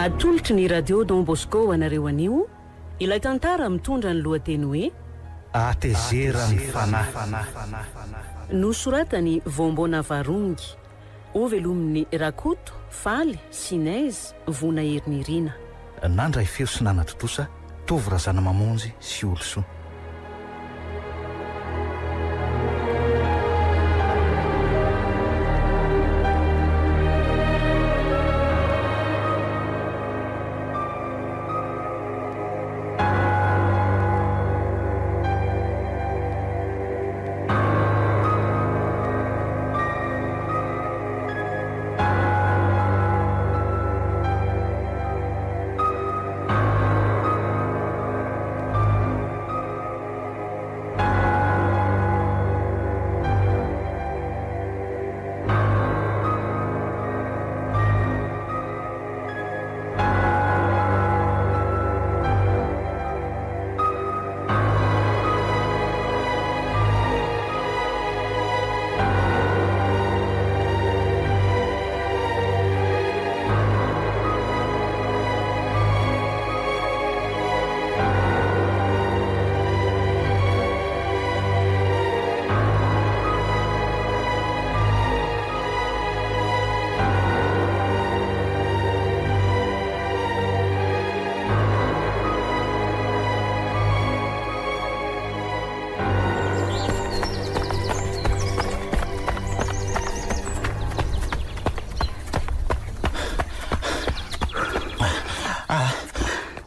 Atolotry ny Radio Don Bosco ho anareo anio ilay tantara mitondra ny lohateny hoe. Hatezeran'ny fanahy. Nosoratan'i Voamboana Varongy. Hovelomin'i Rakoto, Faly, Sinez, Vona Herinirina. Nandray feo sy nanatontosa Tovo Razanamamonjy sy Olosoa.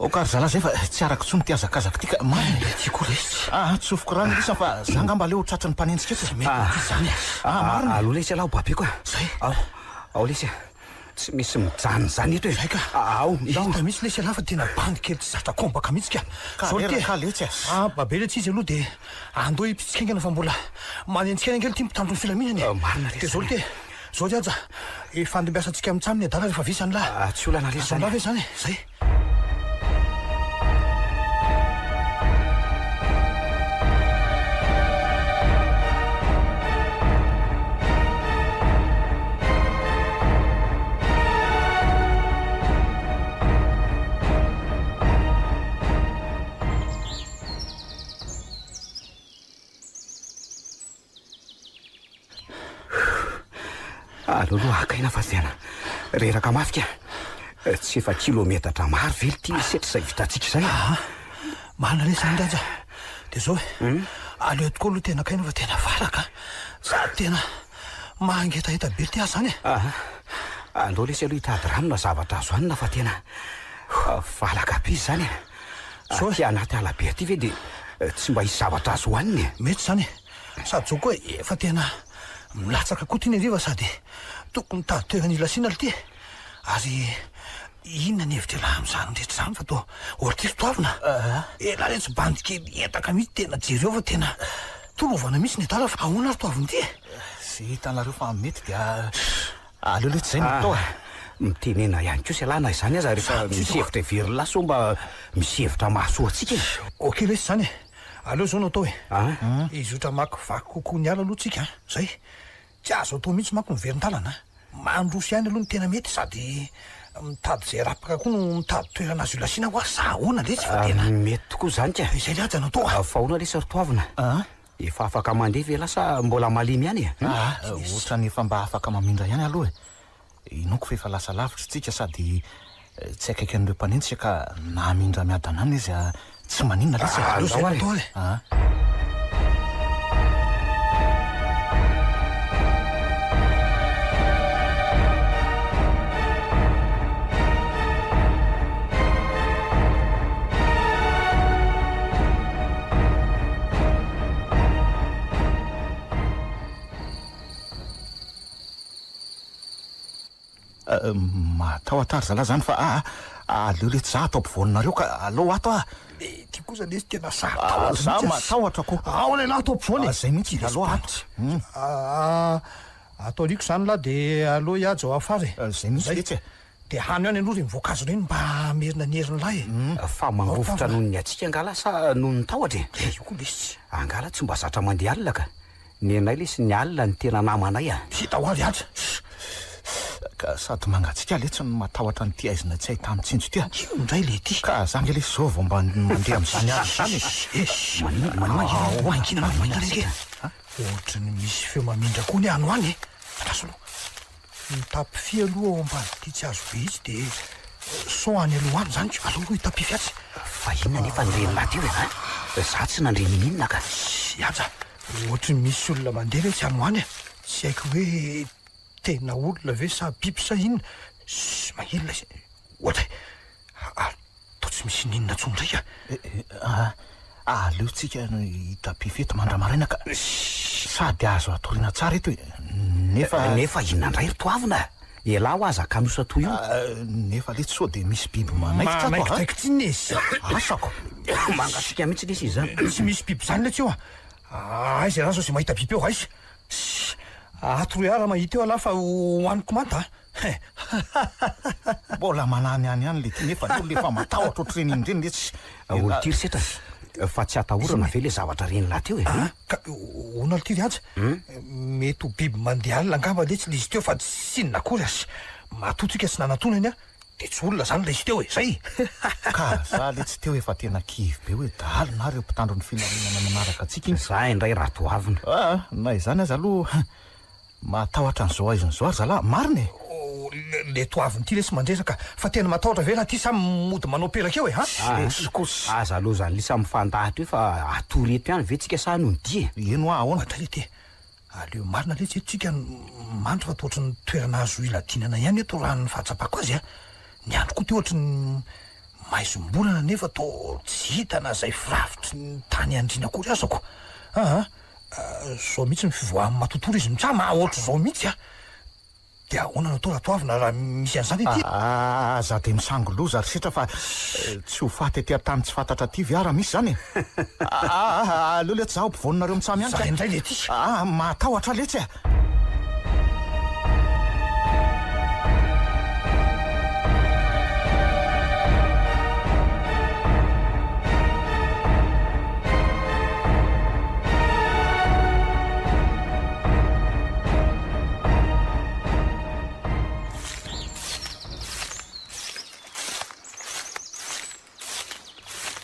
Aoka ry zalahy zay fa tsy arako intsony ity hazakazaka ity ka marina e. Ty koa lesy. Ah, tsofiko rano lisa fa za angamba aleo ho tratry ny mpanenjika eto. Tsy mety ity zany e. Ah, marina. Aleo lesy ialahy ho babeko a. Zay. Ao, ao lesy a. Tsy misy mijanona izany eto e. Zay ka. Ao, ndao. Hita mihitsy lesy ialahy fa tena bandy kely tsy zatra kombaka mihitsy ka. Ka Zao ity e. reraka letsy a. Ah, babe letsy izy aloha dia andao hipitsikaingana fa mbola manenjika aina kely ity mpitandro ny filaminana e. Ah, marina lesy Dia zao zany. ity e. Zao ry Haja, ifandimbiasantsika mitsam ny adala rehefa visa ny lahy. Ah, tsy olana lesy Azo zany. ambava ve izany e? Zay. Aleo aloha haka aina fa tena reraka mafy ka. Tsy efa kilometatra maro ve ity setra izay vitantsika izay? Ah, marina lesy izany Ranja. Dia izao e, aleo tokoa aloha tena haka aina fa tena valaka a. Sady tena mangetaheta be ity aho izany e. Aha. Aleo lesy aloha hitady rano na zavatra azo hanina fa tena valaka be izany e. Zao e. Aty anaty ala be aty ve dia tsy mba hisy zavatra azo hohanina e? Mety izany e. Sady izao koa e, efa tena milatsaka koa ity ny hariva sady tokony mitady toerana hilasiana ity e. Ary inona ny hevitr'ialahy amin'izany rehetra izany fa toa ohatry ry toavina. Elah letsy bandy kely endaka mihitsy tena jereo fa tena torovana mihitsy ny adala fa ahoana ary toavina ity e? Izay hitanareo fa mety dia aleo letsy izay no atao e. Mitenena ihany kosa ialahy na izany aza rehefa misy hevitra heverin'lah sao mba misy hevitra mahasoa antsika e. Ok lesy izany e. Aleo izao no atao e. Ah. Hizotra hamakivaky kokoa ny ala aloha tsika an. Zay. Tsy azo atao mihitsy manko miverin-dalana an. Mandroso ihany aloha no tena mety sady mitady izay rapaka koa no mitady toerana azo ilasiana hoa sa ahoana lesy fa tena. Mety tokoa izany ka. Izay le haja no atao a. Fa ahoana lesy ry Toavina? Efa afaka mandeha ve lah sa mbola malemy ihany e? Ah, ohatran'ny efa mba afaka mamindra ihany aloha e. Inoako fa efa lasa lavitra isika sady tsy akaiky an'ireo mpanenjika ka na hamindra miadana any izy tsy maninona lesy e. Aleo izay no atao e. Ah. Matahotra ary zalahy zany fa aa aleo letsy za ato ampovoaninareo ka aleo ato ah. Le ty kosa lesy tena saro-tahotra Za mihitsy. matahotra ko. Ao lehilahy ato ampovoany e. Zay mihitsy aleo ato. Ah, ato aoriako zany lahy de aleo hihaja ao afara e. Zay mihitsy letsy e. De hano ihany aloha reny voankazo reny mba hamerina ny herin'lahy e. Fa mangovitra noho ny hatsiaka angaha lahy sa noho ny tahotra e? Eh, io koa lesy. Angaha lahy tsy mba zatra mandeha alina ka. Ny anay lesy ny alina no tena namanay a. Hita ho avy aza. Ka sady mangatsiaka letsy no matahotra an'ity haizina tsy ahità mitsinjo ity a! Io indray le ity! Ka za ange lesy zao vao mba mandeha amin'izany andro izany e! Esy! Maninona, maninona Ao io? mangina anao Maninona ry ry setra? Ohatry ny misy feo mamindra koa anie any ho any e! Andraso aloha. Mitapy aloha ao ambadik'ity tsy azo be itsy dia sao any aloha any izany ko! Aleo aloha hitapify atsy. Fa inona anefa ny ren'lah teo e? An? Za tsy nandre n'ininona ka! Ianja, ohatry ny misy olona mandeha re tsy any ho any e! Tsy haiko hoe tena olona ve sa biby sa inona? Ssss maninona izy? Ohatra e! Ary toa tsy misy n'inona intsony indray ka! Aleo tsika hitapify eto mandra-maraina ka! Sady azo atoriana tsara eto e! Nefa. Nefa inona indray ry Toavina a! Ialahy hoa aza kanosa toy io. Nefa letsy sao dia misy biby manaikitra ato a! Manaikitaikitra inona e! Asako! Mangatsiaka mihitsy lesy izy izany. Tsy misy biby izany letsy eo a! Aiza ialahy zao izay mahita biby eo, aiza? Ssss! Atoroy ahy raha mahita eo ialahy fa hohaniko manta a! Mbola manany any ihany le ty nefa ny olona efa matahotra ohatr'ireny iny ireny letsy. Olo ty ry setra fa tsy atahorana ve le zavatra ren'lah teo e? Ah, ka hono alo ty ry Haja, mety ho biby mandeha alina angamba letsy le izy teo fa tsy inona akory aza. Matoa tsika tsy nanatonany an, de tsy olona zany le izy teo e, zay! Ka za letsy teo efa tena kivy be hoe dahalo na reo mpitandro ny filaminana manaraka antsika iny. Za indray raha toavina. Ah, na izany aza aloha Matahotra an'izao haizina izao ary zalahy, marina e! Oh, le toavina ity lesy mandreraka fa tena matahotra ve raha ity sa mody manao pelaka eo e, ha? Esy kosa. Aza lozan'lia samy mifandahatra eo fa hatory eto ihany ve tsika sa no dia e? Eny hoa, ahoana? Ohatray ity e! Aleo marina letsy eto tsika mandry fa toa ohatry ny toerana azo iladinana ihany eto raha ny fahatsapako azy a! Ny andro koa ty ohatry ny maizim-bolana nefa toa tsy hita na izay firafitry ny tany andriana akory aza ko! Aa! Zao mihitsy ny fivoahan'ny matotoa izy mitsam a, ohatr'izao mihitsy a! Dia ahoana no atao raha toavina raha misy an'izany aty? Aza dia misangy loza ry setra fa tsy ho faty aty an-tany tsy fantatra aty ve aho raha misy izany e? Aa aleo letsy za ampovoaninareo mitsam ihany ka! Za indray lety! Aa mahatahotra aho letsy a!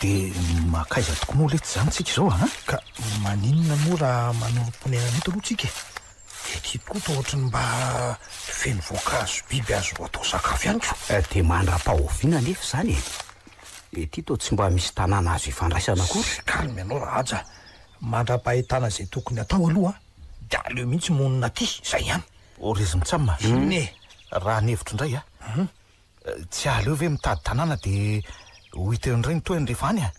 Dia mankaiza tokoa moa letsy izany tsika izao an? Ka maninona moa raha manorim-ponenana eto aloha tsika e? Ety tokoa toa ohatry ny mba feno voankazo biby azo atao sakafo ihany ko. Dia mandra-pahoviana anefa izany e? Ety toa tsy mba misy tanàna azo ifandraisana akory. Calme ianao Rahaja a! Mandra-pahitana izay tokony atao aloha dia aleo mihitsy monina aty, izay ihany. O ry Zmtsam a! Inona e? Raha ny hevitro indray a! Tsy aleo ve mitady tanàna dia ho hita eo indray ny tohiny rehefa any a!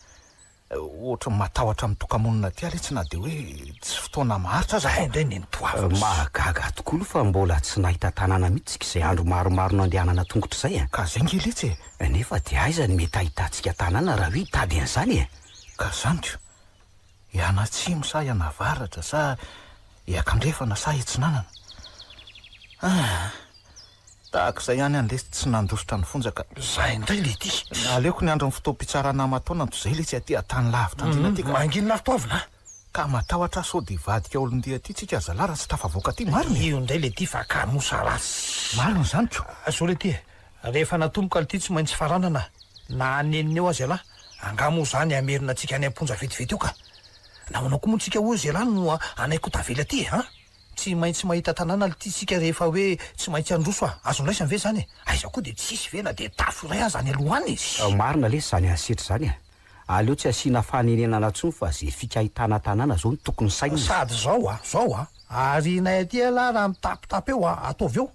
Ohatry ny matahotra mitoka-monina aty aho letsy na dia hoe tsy fotoana maharitra aza. Zay indray nenitoavina. Mahagaga tokoa aloha fa mbola tsy nahita tanàna mihitsy tsika izay andro maromaro nandehanana tongotra izay a! Ka zay nge letsy e! Nefa dia aiza no mety ahitantsika tanàna raha hoe hitady an'izany e? Ka zany ko! Hianatsimo sa hianavaratra sa hiakandrefana sa hitsinanana? Ah! Tahaka izay ihany an'letsy tsy nandositra ny fonja ka. Zay indray lety. Aleoko ny andron'ny fotoam-pitsarana aman-taona toy izay letsy aty an-tany lavitra andriana aty ka. Mangina ry Toavina a! Ka matahotra aho sao dia hivadika olon-dia aty tsika ry zalahy raha tsy tafavoaka aty, marina e? Io indray lety fa kanosa ratsy. Marina izany ko. Zao lety e, rehefa natomboka lty tsy maintsy faranana na hanenina eo aza ialahy, angaha moa izany hamerina antsika any am-ponja vetivety eo ka. Nahoana koa moa tsika hoy ialahy no hanaiky ho tavela aty e, an? Tsy maintsy mahita tanàna lty tsika rehefa hoe tsy maintsy handroso a! Azo andraisana ve zany e? Aiza koa dia tsisy ve na dia tafo iray aza any aloha any e? Marina lesy zany asetra zany e! Aleo tsy asiana fanenenana tsony fa ze fika ahitana tanàna zao no tokony sainina. Sady zao a! Zao a! Arinay aty ialahy raha mitapitapy eo a! Ataovy eo!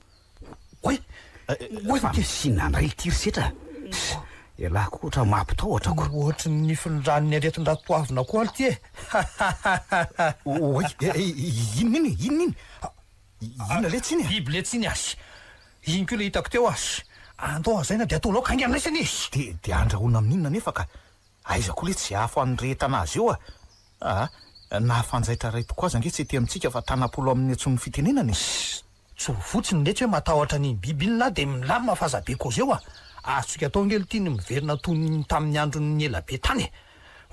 Oay! Oay! Fa misy-inona indray ity ry setra a! Ialahy koa ohatra mampitahotra ko! Ohatry ny nifindran'ny aretin-dratoavina koa alo ty e! Oay! Inona iny e? Inona iny? Inona letsy iny e? Biby letsy iny azy! Iny koa ilay hitako teo azy! Andao hazaina dia atao laoka haingana laisany e! Dia dia andrahoina amin'inona anefa ka? Aiza koa letsy izay afo anirehetana azy eo a! Aa! Na fanjaitra iray tokoa aza ange tsy ety amintsika fa tanam-polo amin'ny antson'ny fitenenana e! Tsory fotsiny letsy hoe matahotra an'iny biby iny lah dia milamina fa aza be kozy eo a! Azontsika atao ange lty ny miverina toy ny tamin'ny andron'ny ela be tany e!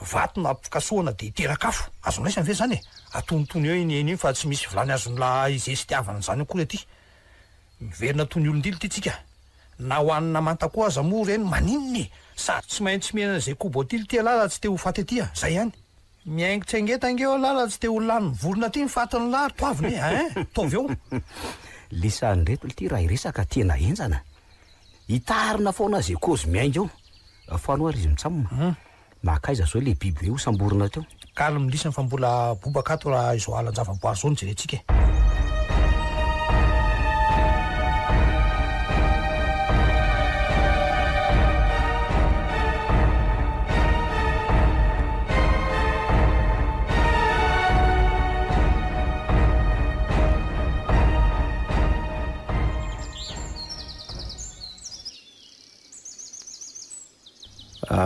Vato no ampikasohana dia hiteraka afo, azonao raisina ve izany e? Atonitony eo iny hena iny fa tsy misy vilany azon'lah izestiavana izany akory aty. Miverina toy ny olon-dilo ity tsika. Na hohanina manta koa aza moa ireny maninona e! Sady tsy maintsy mihinana izay kobo aty ity ialahy raha tsy te ho faty aty a! Zay ihany. Mihaingo tsy hangeta ange eo lahy raha tsy te ho lany vorona aty ny fatin'ny lahy ry toavina e! Hein! Ataovy eo. Lisan'ireto ity raha hiresaka tena henjana. Hitarina foana ze kozy miainga eo. Fa anao ary izy mitsam. Nankaiza zao le biby hoe hosamborina teo? Calme lisany fa mbola bobaka ato raha izao alan-javaboary izao no jerentsika e.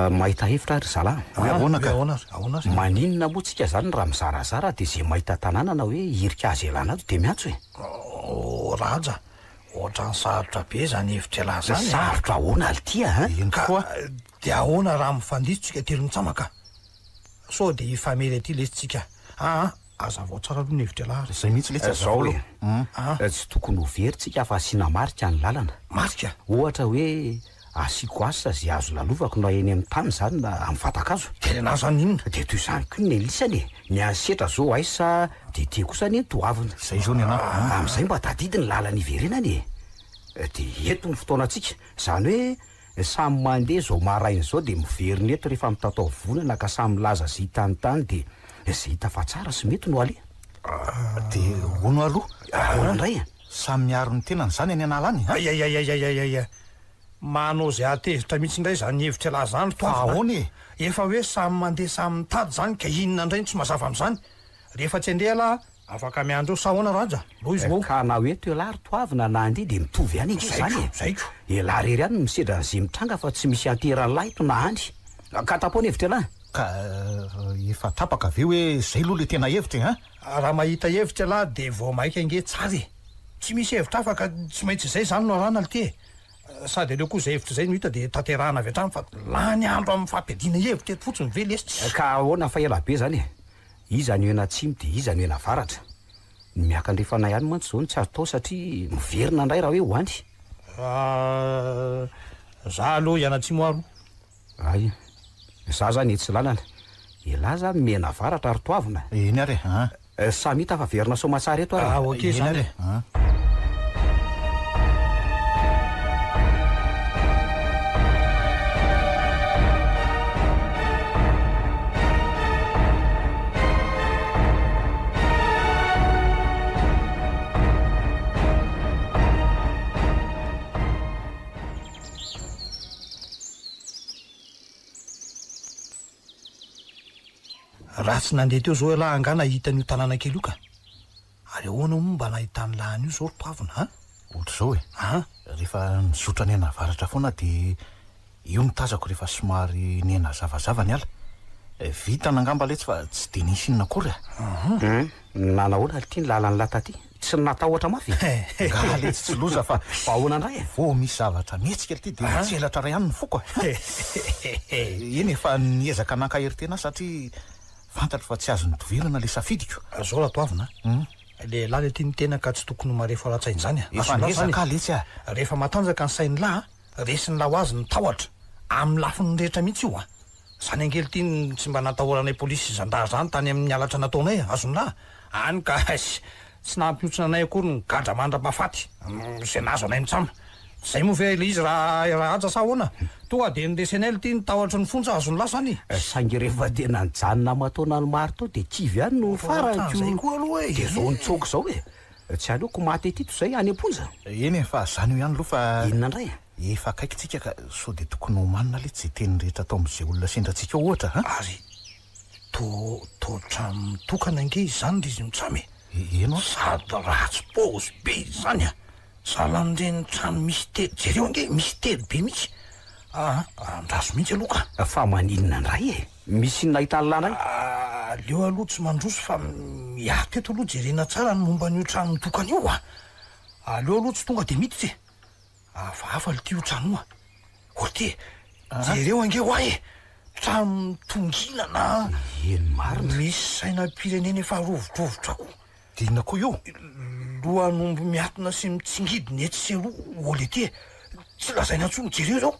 Mahita hevitra aho ry zalahy. Hoe ahoana ka? Ahoana ary? Ahoana ary? Maninona moa tsika zany raha mizarazara dia ze mahita tanàna na hoe hirika azo ialana ato dia miantso e? Oh Raja, ohatran'ny sarotra be zany hevitr'ialahy zany e. Sarotra ahoana lty a? Eny tokoa. Dia ahoana raha mifandiso tsika telo mitsamaka? Sao dia hifamely aty lesy tsika? Aa, hazavao tsara aloha ny hevitr'ialahy ary. Zay mihitsy letsy Zao hazavao e, aloha. Tsy tokony ho very tsika fa asiana marika ny lalana. Marika? Ohatra hoe asiako asa ze azo lalovako na eny amin'ny tany izany na amin'ny vatan-kazo. Dia ny anahy zany inona? Dia toy izany koa ny an'lisany e, ny an'i Setra zao aisa dia ity kosa anie no toavina. Zay zao ny anahy. Amin'izay mba tadidy ny lalana iverenana e. Dia eto ny fotoanantsika, izany hoe Samy mandeha izao maraina izao dia miverina eto rehefa mitatao vonana ka samy milaza izay hitany tany dia izay hita fa tsara sy mety no aleha. Dia hono aloha. Ahoana indray e? Samy miaro ny tenany izany any an'ala any an? Aiaiaiaiaiaia! Manao izay hahatezitra mihitsy indray izany hevitr'ialahy izany ry Toavina a! Ahoana e? Efa hoe samy mandeha samy mitady izany ka inona indray no tsy mazava amin'izany? Rehefa tsy handeha ialahy Afaka miandry eo sa ahoana Ranja? Aleo izy vao. Ka na ho eto elah ry Toavina na handeha dia mitovy ihany ange izany e! Zaiko, zaiko. Elah irery ihany no misedra an'izay mitranga fa tsy misy anteran'lah eto na any. Ka tapaho ny hevitra elah. Ka efa tapaka ve hoe zay aloha le tena hevitra e an? Raha mahita hevitra elah dia vao maika ange tsara e! Tsy misy hevitra hafa ka tsy maintsy izay izany no arahana lty e! Sady aleo koa izay hevitra izay no hita dia tanterahana avy hatrany fa lany andro amin'ny fampiadiana hevitra eto fotsiny ve lesy? Ka ahoana fa ela be izany e! Iza no eny atsimo dia iza no eny avaratra? Ny miakandrefana ihany mantsy izao no tsy azo atao satria miverina indray raha hoe ho any. Za aloha hianatsimo aro. Ay, za zany etsy lalana. Elah zany mianavaratra ary toavina. Eny ary e, an. Samy hita fa verina soamatsara eto ary e. Ah ok Eny zany ary e. e, an. Raha tsy nandeha teo zao ialahy angaha nahita an'io tanàna kely io ka. Ary ahoana moa mba nahitan'lah an'io zao ry Toavina a? Ohatr'izao e. An? Rehefa nizotra nianavaratra foana dia io no tazako rehefa somary nihanazavazava ny ala. Vintana angamba letsy fa tsy dia nisy inona akory a. Hum, nanahoana ity ny lalan'lah taty? Tsy natahotra mafy e? Nga letsy tsy loza fa Fa ahoana indray e? Vao misy zavatra mihetsika ity dia mitselatra iray ihany ny foko e. Eny e, fa niezaka nankahery tena aho satria Fantatro fa tsy azo nidovirana ilay safidiko. Zao raha toavina a. Lehilahy le tia ny tena ka tsy tokony ho marefo ara-tsaina izany a. Efa Azonao izany e. niezaka aho letsy a. Rehefa matanjaka ny sain'ny lahy a, resin'ny lahy ho azy ny tahotra. Amin'ny lafiny rehetra mihitsy io a. Izany ange lty no tsy mba natahoranay polisy sy zandary izany tany amin'ny halatra nataonay a. Azon'ny lahy a. Any ka tsy nampihontsina anay akory ny gadra mandra-pahafaty. Izay nahazo anay mitsam. Zay moa ve ilay izy ra Rahaja sa ahoana? Tonga dia noresenay lty ny tahotry ny fonja azon'ny lasa any e! Saingy rehefa tena nijanona aman-taonany maro tao dia kivy ihany no farany Ohatran'izay ko koa aloha e! Dia zao nitsoaka izao e! Tsy aleoko maty aty toy izay any am-ponja? Eny e, fa zany eo ihany aloha fa. Inona indray e? Efa akaiky tsika ka sao dia tokony homanina letsy izay teny rehetra atao amin'izay olona sendra antsika eo ohatra an! Ary toa toa trano mitokana ange izany ry izy mitsam e! Eny hoa. Sady ratsy paozy be izany an! Sahala amin'ireny trano misy telo, jereo ange, misy telo be mihitsy. Aa, andraso mihitsy aloha ka. Fa maninona indray e? Misy inona ahitany lahy indray? Aleo aloha tsy mandroso fa miato eto aloha jerena tsara ny momba an'io trano mitokana io a! Aleo aloha tsy tonga dia miditra e! Hafahafa lty io trano io a! Ô ty e! Jereo ange hoa e! Trano mitongilana a! Eny marina. Misy sainam-pirenena efa rovidrovitra koa. Dia inona koa io? Lohan'omby miatona sy mitsingidina etsy sy eroa holy ety e! Tsy lazaina intsony, jereo izao!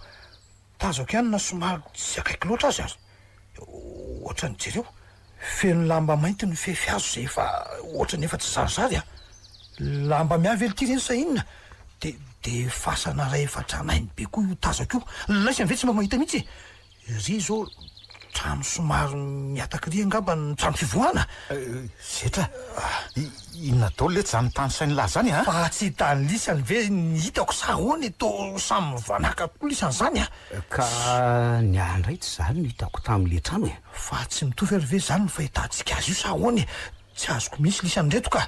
Tazako ihany na somary tsy akaiky loatra aza aza. Ohatran'ny jereo, feno lamba mainty ny fefy hazo izay efa ohatran'ny efa tsy zarizary a! Lamba miahy ve ity ireny sa inona? De de fasana iray efa tranainy be koa io tazako io. Laisany ve tsy mba mahita mihitsy e? Ry zao trano somary mihataka ry angamba ny trano fivoahana. Zetra, inona daholo letsy zany tanisain'lah zany a? Fa tsy hitan'i lisany ve ny hitako sa ahoana e? Toa samy mivanàka tokoa lisany zany a! Ka ny ahy indray tsy zany no hitako tamin'le trano e! Fa tsy mitovy ary ve zany ny fahitantsika azy io sa ahoana e? Tsy azoko mihitsy lisany reto ka!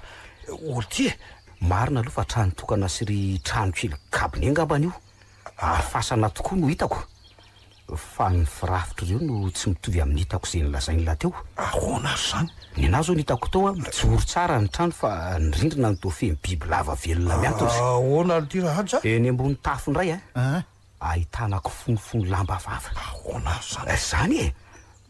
Olty e! Marina aloha fa trano tokana sy ry trano kely gabone angambany io. Ary fasana tokoa no hitako, fa ny firafitr'ireo no tsy mitovy amin'ny hitako izay nolazain'lah teo. Ahoana ary izany? Ny anah izao ny hitako tao an, mijoro tsara ny trano fa ny rindrina no toa feno biby lava velona mihantona. Ahoana ary ity Rahaja? Eny ambony tafo indray an, ahitana kifonofono lamba hafahafa. Ahoana ary izany? Izany e!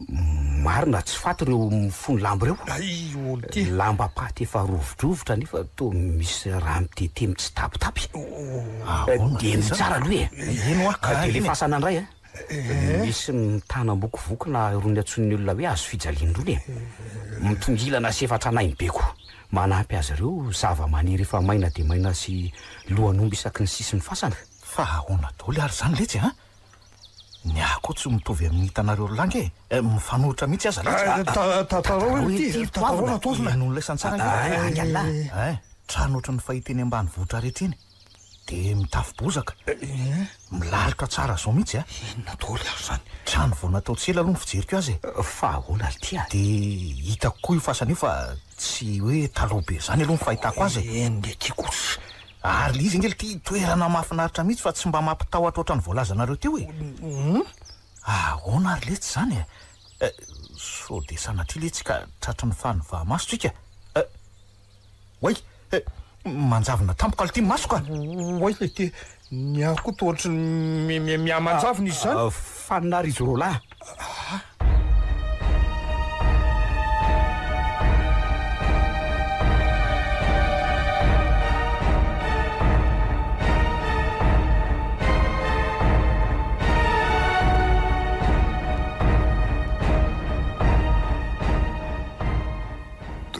Marina tsy faty ireo mifono lamba ireo. Hay olo ty. Lamba paty efa rovidrovitra nefa toa misy rà mitete mitsitapitapy. Ahoana Dia henoy tsara aloha e. Heno aho ka. Dia lefasana indray a. Misy mitanam-bokovoko na irony antsoin'ny olona hoe hazo fijaliana irony e. Mitongilana sy efa tranainy be koa. Manampy azy ireo zava-maniry efa maina dia maina sy lohan'omby isaky ny sisin'ny fasana. Fa ahoana daholo ary izany letsy a? Ny ahy koa tsy mitovy amin'ny hitanareo ry lahy nge e! Mifanohitra mihitsy aza letsy a! Tantarao aloha ity, tantarao raha toavina. Henoy ilay santsara ange. Ay, ay Allah. Ein, trano ohatran'ny fahita eny ambanivohitra rehetra eny. Dia mitafo bozaka. Milalotra tsara zao mihitsy a! Inona daholo ary izany? Trano vao natao tsy ela aloha ny fijeriko azy e! Fa ahoana ry ty a? Dia hitako koa io fasana io fa tsy hoe taloha be izany aloha ny fahitako azy e! Eny le tiako ry. Ary le izy ange lty toerana mahafinaritra mihitsy fa tsy mba mampitahotra ohatran'ny voalazanareo teo e! Ahoana ary letsy izany e? Sao dia sanatria letsy ka tratry ny fanivaha-maso tsika e? Oay! Manjavona tampoka lty ny masoko a! Oay lty, ny ahy koa toa ohatry ny miha-manjavona izy izany. Fanina ary izy roalahy.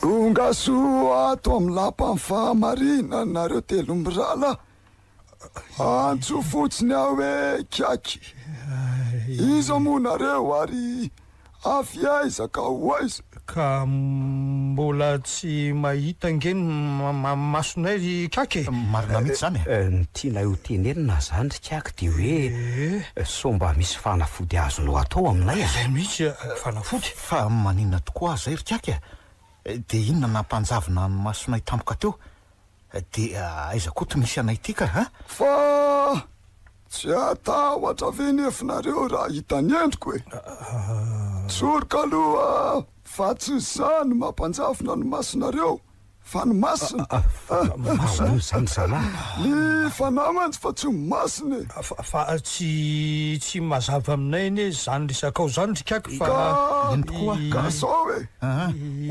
Tonga soa ato amin'ny lapan'ny fahamarinana nareo telo mirahalahy. Antso fotsiny aho hoe Kiaky. Iza moa nareo ary avy aiza ka ho aiza? Ka mbola tsy mahita ange ny masonay ry Kiaky e! Marina mihitsy izany e! Ny tianay ho tenenina izany ry Kiaky dia hoe sao mba misy fanafody azonao atao aminay e! Izay mihitsy, fanafody? Fa maninona tokoa aza izay ry Kiaky e? Dia inona nampanjavona ny masonay tampoka teo? Dia aiza koa ty misy anay ity ka a? Fa tsy hatahotra ve nefa nareo raha hita ny endriko e? Tsoriko aloha fa tsy za no mampanjavona ny masonareo fa ny masina. Masina izany zalahy. Ny fanahy mantsy fa tsy ny masina e. Fa tsy tsy mazava aminay anie izany resakao izany ry Kaky fa. Ka Eny tokoa. Ka zao e.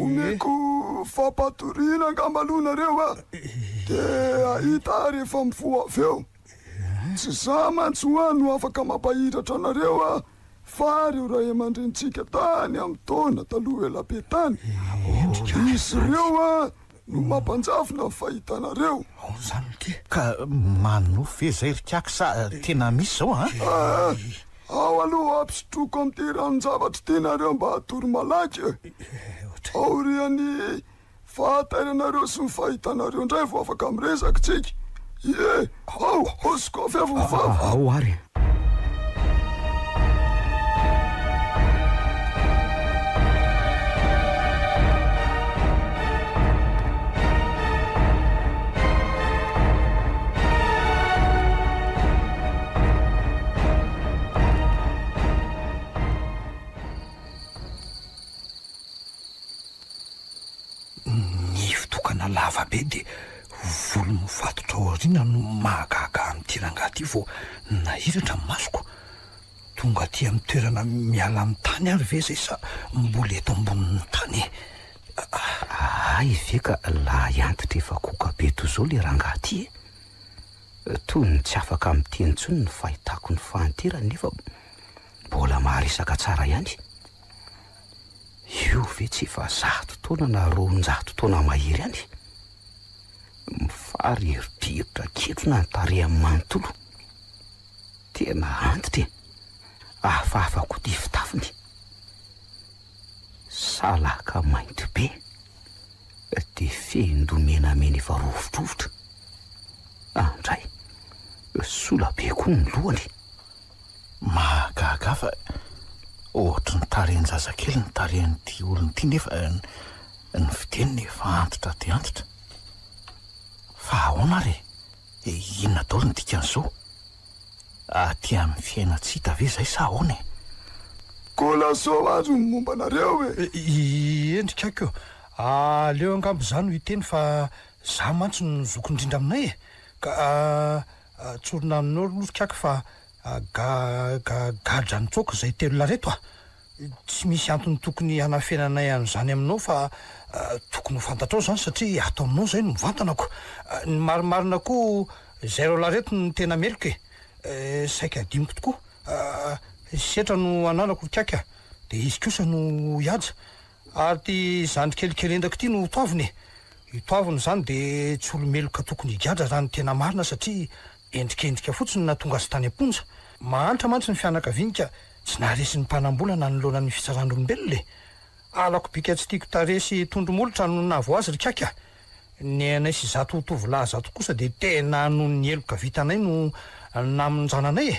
Omeko fampatoriana angamba aloha nareo a! De hahita aho rehefa mifoha avy eo. Tsy za mantsy hoa no afaka mampahiratra anareo a! Fa ireo ray aman-drenintsika tany amin'ny taona taloha ela be tany. Izy ireo a no mampanjavona ny fahitanareo. Ka manonofy ve zay ry Kaky sa tena misy zao a? Aa! Ao aloha ampisotroako amin'ity ranon-javatra ity nareo mba hatory malaky e! Aorian'ny fahatairanareo sy ny fahitanareo indray vao afaka miresaka tsika. Ie! Ao! Ao sokafy avy ny vava! Ao ary! Nify tokana lava be dia volo mifatotra ao aoriana no mahagaga an'ity rangahy ity vao nahiratra ny masoko. Tonga aty amin'ny toerana miala amin'ny tany ary ve izay sa mbola eto ambonin'ny tany e? Hay ve ka lahy antitra efa koka be toy izao le rangahy ty e! Toy ny tsy afaka miteny intsony ny fahitako ny fahanterany nefa mbola maharesaka tsara ihany. Io ve tsy efa zato taona na 200 taona mahery any? Mifariridriritra ketrona ny tarehiny manontolo. Tena antitra e! Hafahafa koa ty fitafiny. Salaka mainty be, dia fehin-doha menamena efa rovidrovitra. Andray, sola be koa ny lohany. Mahagaga fa ohatry ny tarehin-jazakely ny tarehin'ity olona ity nefa ny fiteniny efa antitra dia antitra. Fa ahoana ary e? Inona daholo ny dikan'izao? Aty amin'ny fiainan-tsy hita ve izay sa ahoana e? Koa lazao ary ny momba anareo e! Eny ry Kaky ô! Aleo angamba izaho no hiteny fa izaho mantsy no zoky indrindra aminay e! Ka tsorina aminao aloha ry Kaky fa ga ga gadra nitsoaka izay telo lahy ireto a! Tsy misy antony tokony hanafenanay an'izany aminao fa tokony ho fantatrao izany satria ato aminao izay no mivantanako. Ny marimarina koa izay roalahy ireto no tena meloka e! Saika hadinoko tokoa. Setra no ananako ry Kaky a! Dia izy kosa no hihaja. Ary ity zandry kelikelendako ity no hotoavina e! Io toavina izany dia tsy olo-meloka tokony higadra raha ny tena marina satria endrikendrika fotsiny no nahatonga azy tany am-ponja. Mahantra mantsy ny fianakaviany ka tsy naharesy ny mpanam-bola nanoloana ny fitsaran'olombelona e! Halako bika tsy tiako tarehy sy tondro-molotra no nahavoa azy ry Kaky a! Ny anay sy zato tovolahy zato kosa dia tena noho ny heloka vitanay no namonjana anay e!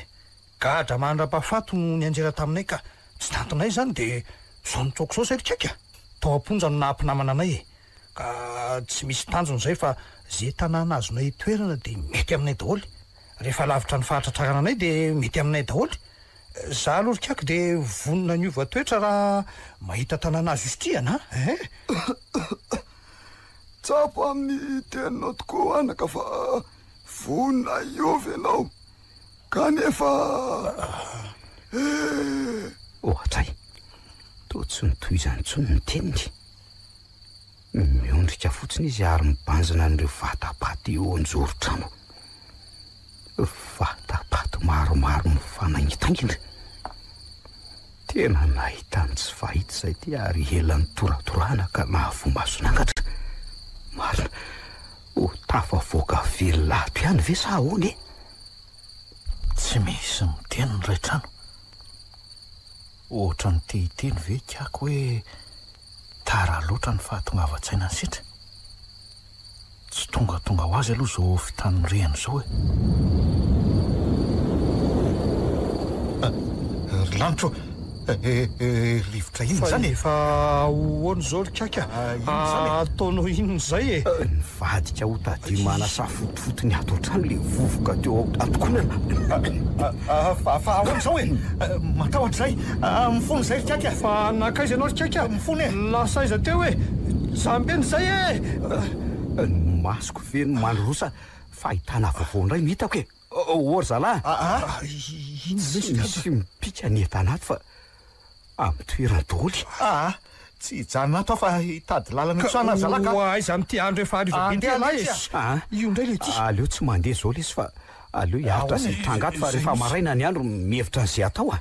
Gadra mandra-pahafaty no nianjera taminay ka tsy tantinay izany dia izao nitsoaka izao izay ry Kaky a! Tao am-ponja no naha-mpinamana anay e! Ka tsy misy tanjona izay fa ze tanàna azonay itoerana dia mety aminay daholo. Rehefa lavitra ny fahatratrarana anay dia mety aminay daholo. Za aloha ry Kaky dia vonona ny hiova toetra raha mahita tanàna azo isitrihana a! Eh! Tsapa amin'ny teninao tokoa anaka fa vonona hiova ianao. Kanefa eh! Ohatray, toa tsy notohizany intsony ny teniny. Miondrika fotsiny izy ary mibanjina an'ireo vata-paty eo an-joron-trano. Vata-paty maromaro mifanaingitaingina. Tena nahita ny tsy fahita izay ity ary ela nitoratorahana ka nahavoa mason'angatra. Marina, ho tafavoaka velona ato ihany ve sa ahoana e? Tsy misy miteny ny iray trano. Ohatran'ny te hiteny ve Ikaky hoe Tara loatra ny fahatongavan-tsaina ny setra. Tsy tongatonga ho azy aloha izao fitanorehana izao e. Ry lanitra ô! Rivotra inona izany e? Fa efa ahoana izao ry Kaky a? Ataonao inona izay e? Nivadika ho tadio manasafotofoto ny ato an-trano ilay vovoka teo an-tokonana. Fa ahoana izao e? Matahotra izahay. Mifona izay ry Kaky a! Fa nankaiza ianao ry Kaky a? Mifona e! Lasa aiza teo e? Zambena izay e! Ny masoko ve no mandrosa fahitana vaovao indray no hitako e! Ô ry zalahy! Inona Tsy misy mipika ny entana ato fa amin'ny toerany daholo. Aa! Tsy hijanona ato aho fa hitady lalana hitrana ry zalahy ka! Ho aiza amin'ity andro efa hariva be ity ialahy e? Aa! Io indray ilay ity. Aleo tsy mandeha izao lesy fa aleo hiaritra izay hitranga ato fa rehefa maraina ny andro mihevitra an'izay atao a!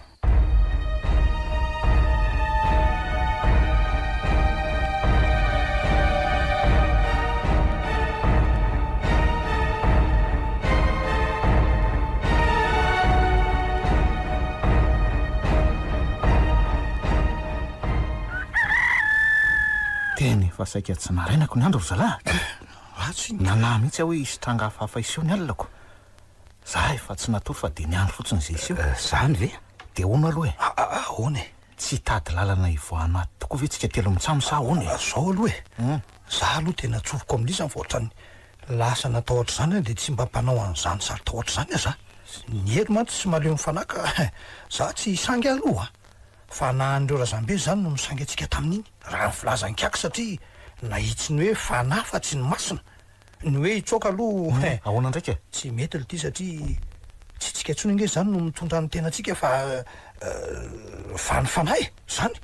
Tena efa saika tsy narainako ny andro ry zalahy a! Ratsy iny. Nanahy mihitsy aho hoe hisy tranga hafahafa hiseho ny alina ko. Za efa tsy natory fa dia niandry fotsiny izay hiseho. Zany ve? Dia ahoana aloha e? Ahoana e? Tsy hitady lalana hivoahana ato tokoa ve tsika telo mitsam sa ahoana e? Zao aloha e! Za aloha tena tsoriko amin'izany fa ohatran'ny lasa natahotra izany aho dia tsy mba mpanao an'izany saro-tahotra izany aho za. Ny hery mantsy tsy mahaleo ny fanahy ka za tsy hisangy aloha a! Fa na an'ireo razambe izany no nisangy antsika tamin'iny, raha ny filazan'i Kaky satria nahitsy ny hoe fanahy fa tsy ny masina. Ny hoe hitsoaka aloha eh! Ahoana ndraiky e? Tsy mety lty satria tsy tsika intsony ange izany no mitondra ny tenantsika fa fa ny fanahy e! Izany!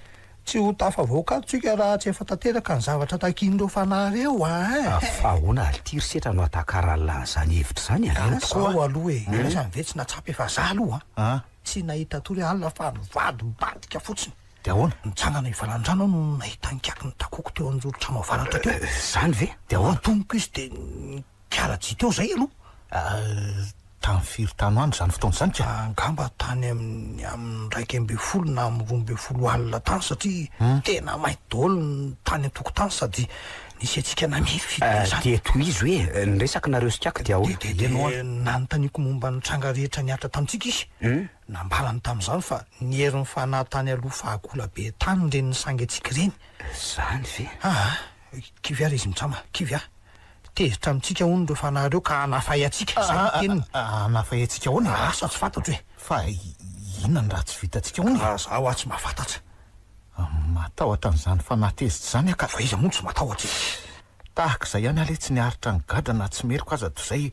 Tsy ho tafavoaka ato tsika raha tsy efa tanteraka ny zavatra takian'ireo fanahy ireo a! Fa ahoana ary ity ry setra no hatakaran'lah an'izany hevitra izany a? Eny tokoa aloha e! Ialahy ve tsy nahatsapa efa za aloha a! Tsy nahita tory alina fa nivadibadika fotsiny. Dia ahoana? Nitsangana hivalan-drano aho no nahita an'ikaky nitakoko teo anjoron-trano avaratra teo. Izany ve? Dia ahoana? Natomboka izy dia nikara-jia teo izay aloha. Tamin'ny firy tany ho any izany fotoana izany ka? Angamba tany amin'ny amin'ny 11 na amin'ny 12 alina tany satria tena mainty daholo ny tany an-tokotany sady nisy hatsiaka namely izany. Dia tohizo hoe, niresaka nareo sy Ikaky dia ahoana? Dia nanontaniako momba ny tranga rehetra nihatra tamintsika izy. Nambarany tamin'izany fa ny herin'ny fanahy tany aloha fahagola be tany ireny nisangy antsika ireny. Izany ve? Aa! Kivy ary izy mitsama, kivy aho. Tezitra amintsika hono ireo fanahy ireo ka hanafay antsika, izay no teniny. Hanafay antsika ahoana e? Asa tsy fantatro e! Fa inona no ratsy vitantsika hono e? Raha izaho aho tsy mahafantatra. Matahotra an'izany fanahy tezitra izany aho ka. Fa iza moa no tsy matahotra e? Tahaka izay ihany aho letsy niaritra ny gadra na tsy meloka aza toy izay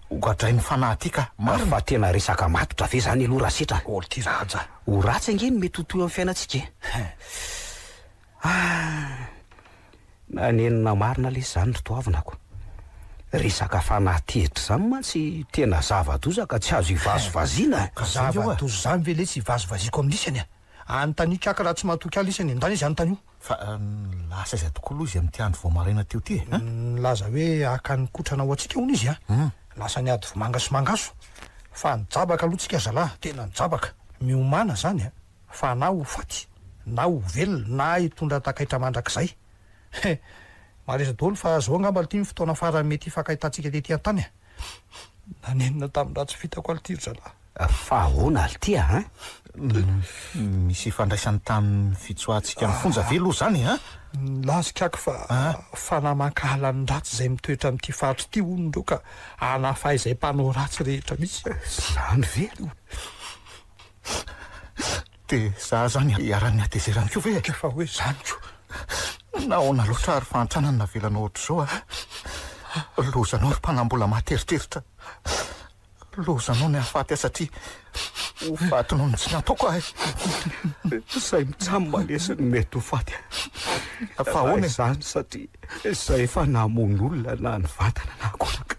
ho gadrain'ny fanahy aty ka. Marina. Fa tena resaka matotra ve izany aloha Rasetra? Ol ty Raja. Ho ratsy ange no mety ho toy amin'ny fiainantsika e. Ah! Nanenina marina lesy izany ry Toavinako. Resaka fanahy tezitra izany mantsy tena zava-doza ka tsy azo ivazivaziana e. Ka zava-doza izany ve lesy ivazivaziako amin'isany e? Anontanio kaka raha tsy matoky ahy lisany e, ndana izy anontanio. Fa lasa aiza tokoa aloha izy amin'ity andro vao maraina teo ity e? Nilaza hoe haka ny kotrana ho antsika hono izy a! Lasa niady vomanga sy mangaso. Fa nijabaka aloha tsika zalahy, tena nijabaka. Miomàna zany a! Fa na ho faty, na ho velona, na hitondra takaitra mandrakizay. He! Maresa daholo fa zao angamba ity ny fotoana farany mety hifankahitantsika tety an-tany a! Nanenina tamin'ny ratsy vitako alty ry zalahy. Fa ahoana alty a an? Misy ifandraisany tamin'ny fitsoahantsika ny fonja ve aloha izany an? Nilaza ikaky fa fanahy mankahala ny ratsy izay mitoetra amin'ity faritra ity hono ireo ka hanafay izay mpanao ratsy rehetra mihitsy. Izany ve? Dia za zany iharan'ny hatezerany koa ve e? Ka fa hoe zany ko. Nahoana loatra ary fahantrana no navelanao ohatr'izao a? Lozanao ry mpanambola maty eritreritra. Lozanao ny hahafaty ahy satria ho faty noho ny tsy nataoko ahy. Izay mitsam lesy no mety ho faty. Fa ahoana e? Izany satria izay efa namono olona na nivantana na ankolaka.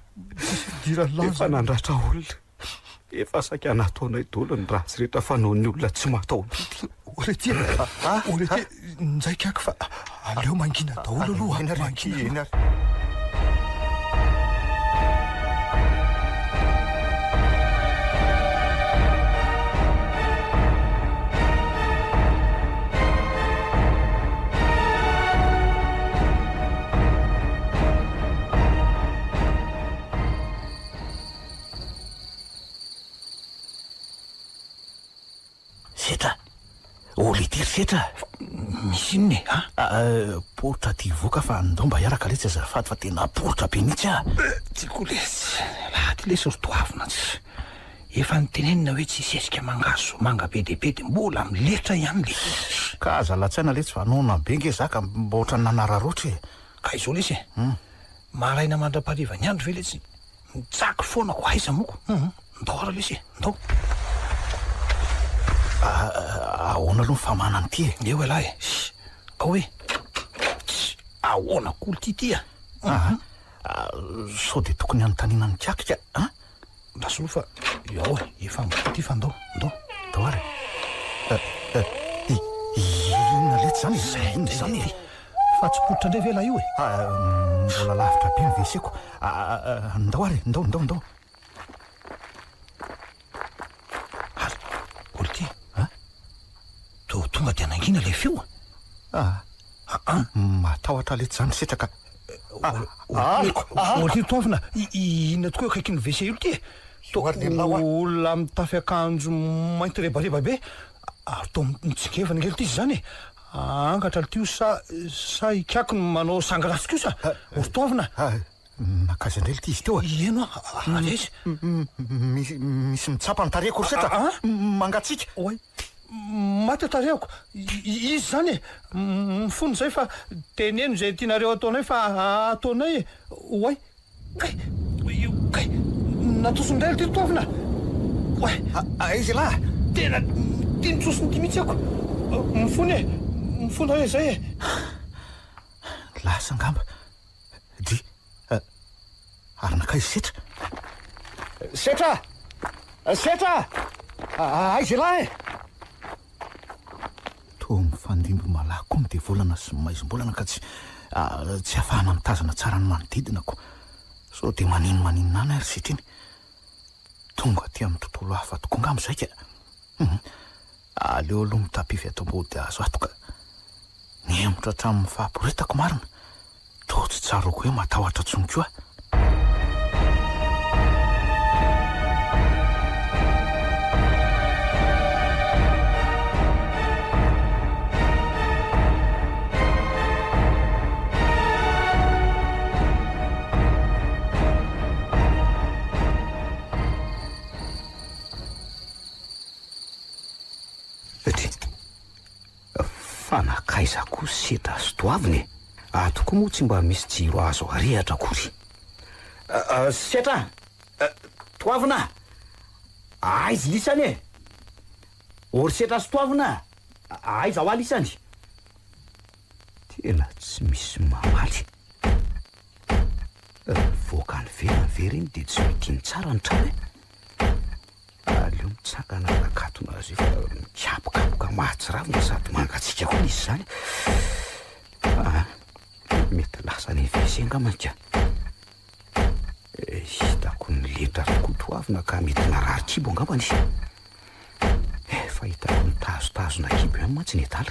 Efa nandratra olona. Efa saika nataonay daholo ny ratsy rehetra fanaon'ny olona tsy mataho-bidy. Olety a! Olety, njaika aky fa aleo mangina daholo aloha a! Mangina aloha. Setra! Oh leity ry Setra! Fa misy inona e? A? Poritra aty hivoaka fa ndao mba hiaraka letsy azafady fa tena poritra be mihitsy ah! Tiako lesy, lahy ty lesy ry Toavina tsy efa nitenenina hoe tsy hisesika mangahazo manga be dia be dia mbola miletra ihany le izy. Ka aza latsaina letsy fa noana be nge za ka mba ohatran'ny nanararaotra e! Ka izao lesy e! Maraina mandra-pahariva ny andro ve letsy Mijaky foana ko aiza moko hum ndao ara lesy e ndao. Ahoana aloha ny famahana an'ity e? Eo ialahy e! Ao e! Ahoana koa ity ity a? Aa sao dia tokony hanontaniana an'i Kakika a? Andraso aloha fa ao e, efa mivoha ity fa ndao, ndao. Ndao ary e! Inona letsy izany e? Inona izany e? Fa tsy poritra indray ve ilay io e? Mbola lavitra be ny WC-ko. Ndao ary e, ndao, ndao, ndao. Ary, Olty, a? Toa tonga dia nangina ilay feo a? Ah, matahotra letsy izany Sitraka. Olty, toavina, inona tokoa eo akaikin'ny WC io ity e? Toa olona mitafy akanjo mainty rebareba be, ary toa mitsingevana kely ity izy izany e. Angatra lty io sa sa ikaky no manao sangy ratsy kosa? Ry Toavina! Nankaiza indray lty izy teo e? Eny hoa, ary aiza? Misy misy mitsapa ny tarehiko ry setra! Mangatsiaka! Oay! Maty tarehiko! Iza izany e? Mifona izay fa teneno izay tianareo ataonay fa ataonay e! Oay! Kay! Io kay! Natosiny indray ity Toavina! Oay! Aiza ialahy? Tena tia ny tsosiny ity mihitsy ako! Mifona e! Mifona hoe izay e! Lasa angamba. Dry. Ary nankaiza Setra? Setra! Setra! Aiza ialahy e? Toa mifandimby malaky koa ny devolana sy ny maizim-bolana ka tsy tsy ahafahana mitazana tsara ny manodidina ko. Sao dia maninomaninona any ary Setra iny. Tonga aty amin'ny tontolo hafa tokoa angamba izay ka. Hum. Aleo aloha mitapify ato ambody hazo ato ka. Nihemotra hatramin'ny fahaporetako marina. Toa tsy tsaroako hoe matahotra intsony koa aho. Fa nankaiza koa setra sy toavina e? Ato koa moa tsy mba misy jiro azo arehatra akory. Setra a! Toavina a! Aiza lisany e? Ô ry setra sy toavina a! Aiza hoa lisany? Tena tsy misy mamaly. Nivoaka any ivelany ve ireny dia tsy ho tsara ny trano e? Aleo mitsangana hanakatona azy io fa mikapokapoka mahatsiravina sady mangatsiaka koa izy izany. Ah, mety lasa any WC angamba ka. Eh, hitako niletra tokoa toavina ka mety narary kibo angambany. Efa hitako nitazotazona kibo ihany mantsy ny adala.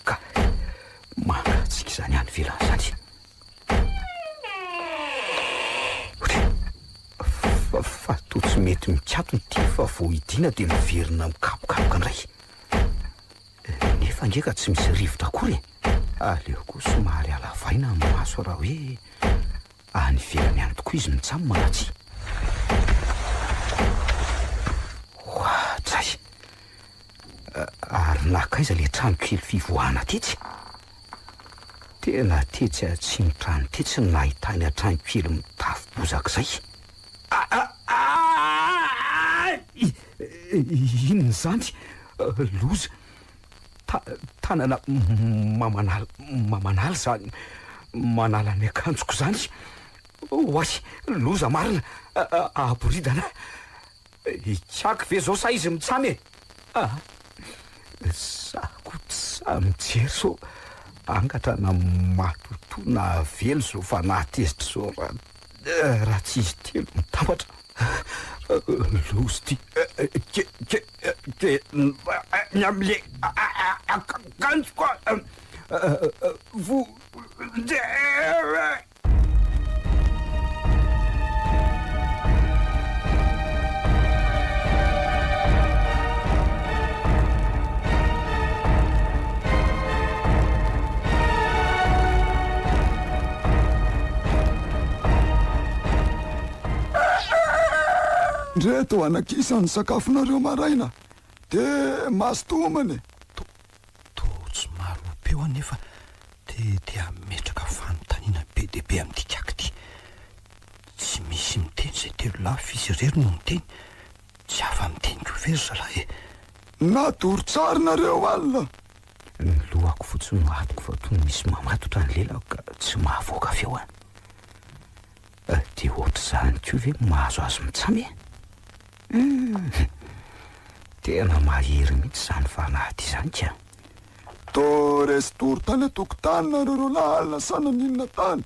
Ka mangatsiaka izany any ivelany izany. Fa, fa toa tsy mety mikatona ity fa vao hidiana dia miverina mikapokapoka indray. Nefa ange ka tsy misy rivotra akory e. Aleo koa somary halavaina ny maso raha hoe any ivelany any tokoa izy mitsam na tsia. Oadray! Ary nankaiza ilay trano kely fivoahana tetsy? Tena tetsy atsimo trano tetsy no nahitany trano kely mitafo bozaka izay. Inona izany? Loza! Tanana mamanala mamanala izany manala ny akanjoko izany. Oay! Loza marina! Aboridana! Ikaky ve zao sa izy mitsamy e? Ah! Za ko tsy sahy mijery sao angatra na matotoa na velo zao fa nahatezitra zao raha raha tsy izy telo mitambatra. Loza ty ke ke ke ny amle akanjoko vonjeo. Ndreto anakisa ny sakafonareo maraina de mazotoa e! Toa tsy marobe anefa Te te hametraka fanontaniana be dia be amin'ity ikaky ity. Tsy misy miteny izay telolahy f'izy irery no miteny. Tsy afa-miteny koa ve ry zalahy e? Natory tsara nareo alina? Ny lohako fotsiny no atoko fa toy ny misy mamatotra ny lelako ka tsy mahavoaka feo an. Dia ohatr'izany koa ve no mahazo azy mitsamy e? Humm! Tena mahery mihitsy izany fanahy ity izany ka! Toa resy tory tany an-tokotany nareo roa lahy alina sa naninona tany?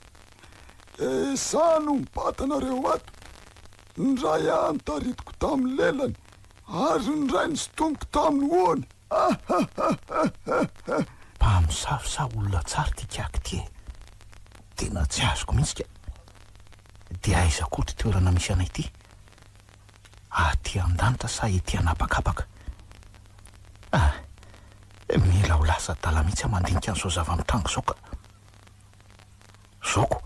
Dia izaho no mibata anareo ato. Ny iray ahy notaritiko tamin'ny lelany ary ny iray nosintomiko tamin'ny hohony. Ahahahaha! Mpamosavy sa olona tsara ity kiaka ity e? Tena tsy azoko mihitsy ka! Dia aiza koa ity toerana misy anay ity? Aty an-danitra sa ety an'habakabaka? Ah! Mila ho lasa adala mihitsy aho mandinika an'izao zava-mitranga izao ka! Zoko,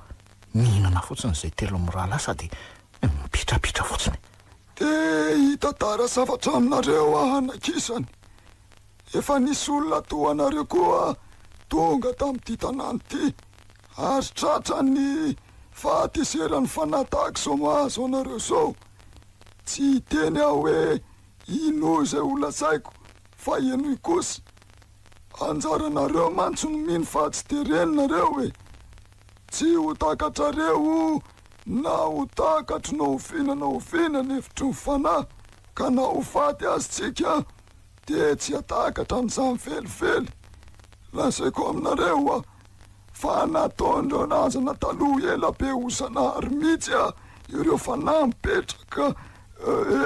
mihinana fotsiny izay telo mirahalahy sady mipitrapitra fotsiny. Te hitantara zavatra aminareo aho anakisany. Efa nisy olona toa anareo koa tonga tamin'ity tanàna ity ary tratran'ny fahatezeran'ny fanahy tahaka izao mahazo anareo izao. Tsy hiteny aho hoe inoy izay holazaiko fa henoy kosa. Anjaranareo mantsy no mino fa tsy terena nareo e! Tsy ho takatrareo na ho takatry na oviana na oviana ny hevitry ny fanahy, ka na ho faty aza tsika dia tsy hatakatra an'izany velively. Lazaiko aminareo aho fa nataon'ireo razana taloha ela be ho zanahary mihitsy ireo fanahy mipetraka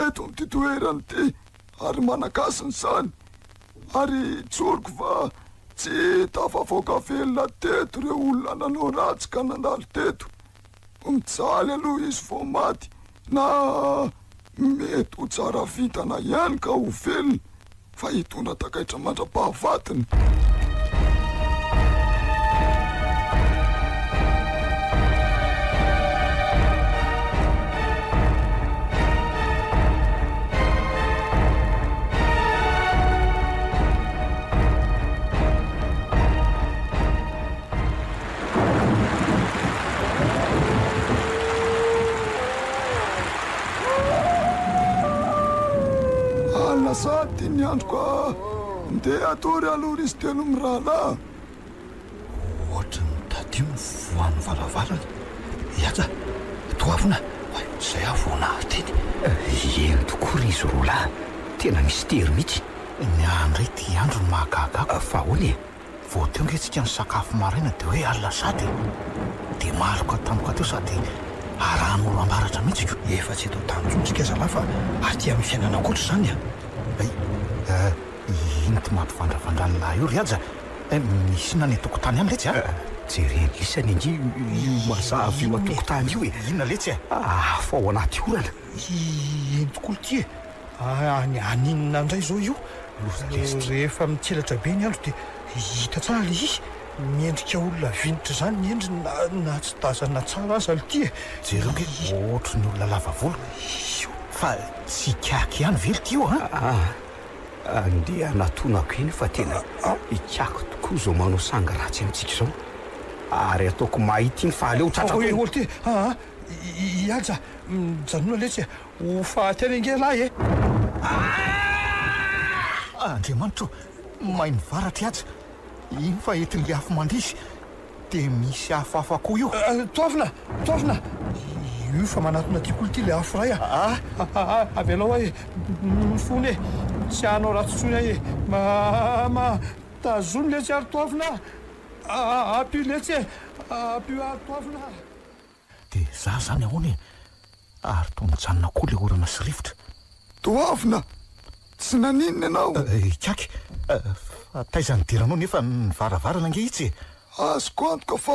eto amin'ity toerana ity ary manan-kasina izany. Ary tsoriko fa tsy tafavoaka velona teto ireo olona nanao ratsy ka nandalo teto. Mijaly aloha izy vao maty na mety ho tsara vintana ihany ka ho velona fa hitondra takaitra mandra-pahafatiny. Alina sady ny andro ka ndeha hatory aloha ry izy telo mirahalahy. Ohatry ny tadio ny voan'ny varavarana. Ihaja, toavina, oay, izay aho vao nahateny. Eny tokoa ry izy roa lahy, tena mistery mihitsy. Ny ahy indray ity andro no mahagaga ahy. Fa ahoana e? Vao teo nge tsika nisakafo maraina dia hoe alina sady e! Dia maloka tampoka teo sady arahan'oram-baratra mihitsy ko! Efa tsy eto an-tany intsony tsika zalahy fa aty amin'ny fiainana ankoatra izany a! Hay! Eh! Ino ity mampivandravandra ny lahy io ry Haja? Eh! Misy inona any an-tokotany any letsy a? Jereny isany ange io mazava io an-tokotany io e! Inona letsy e? Afo ao anaty orana! Eny tokoa ity e! Any haninona indray izao io? Rehefa mitselatra be ny andro dia hita tsara ilay izy. Miendrika olona vinitra izany ny endriny na tsy tazana tsara aza ity e. Jereo nge ohatry ny olona lava volo. Fa tsy ikaky ihany ve ity io an? Aa, ndeha hanatonako eny fa tena ikaky tokoa izao manao sangy ratsy amintsika izao. Ary ataoko mahita iny fa aleo tratra tony. Ity aa, i Haja, mijanona letsy e. Ho faty any ange lahy e! Andriamanitra ô! May ny varatra i Haja. Iny fa entin'ilay afo mandrisy. Dia misy afo hafa koa io. Toavina! Toavina! Io fa manatona aty koa ity ilay afo iray a! Avelao aho e! Mifona e! Tsy hanao ratsy intsony aho e! Mama! Tazony letsy ary Toavina a! Ampio letsy e! Ampio ary Toavina a! Dia za zany ahoana e? Ary toa mijanona koa le orana sy rivotra. Toavina! Tsy naninona ianao? Ikaky, fa taiza nidiranao nefa ny varavarana ange itsy e? Azoko antoka fa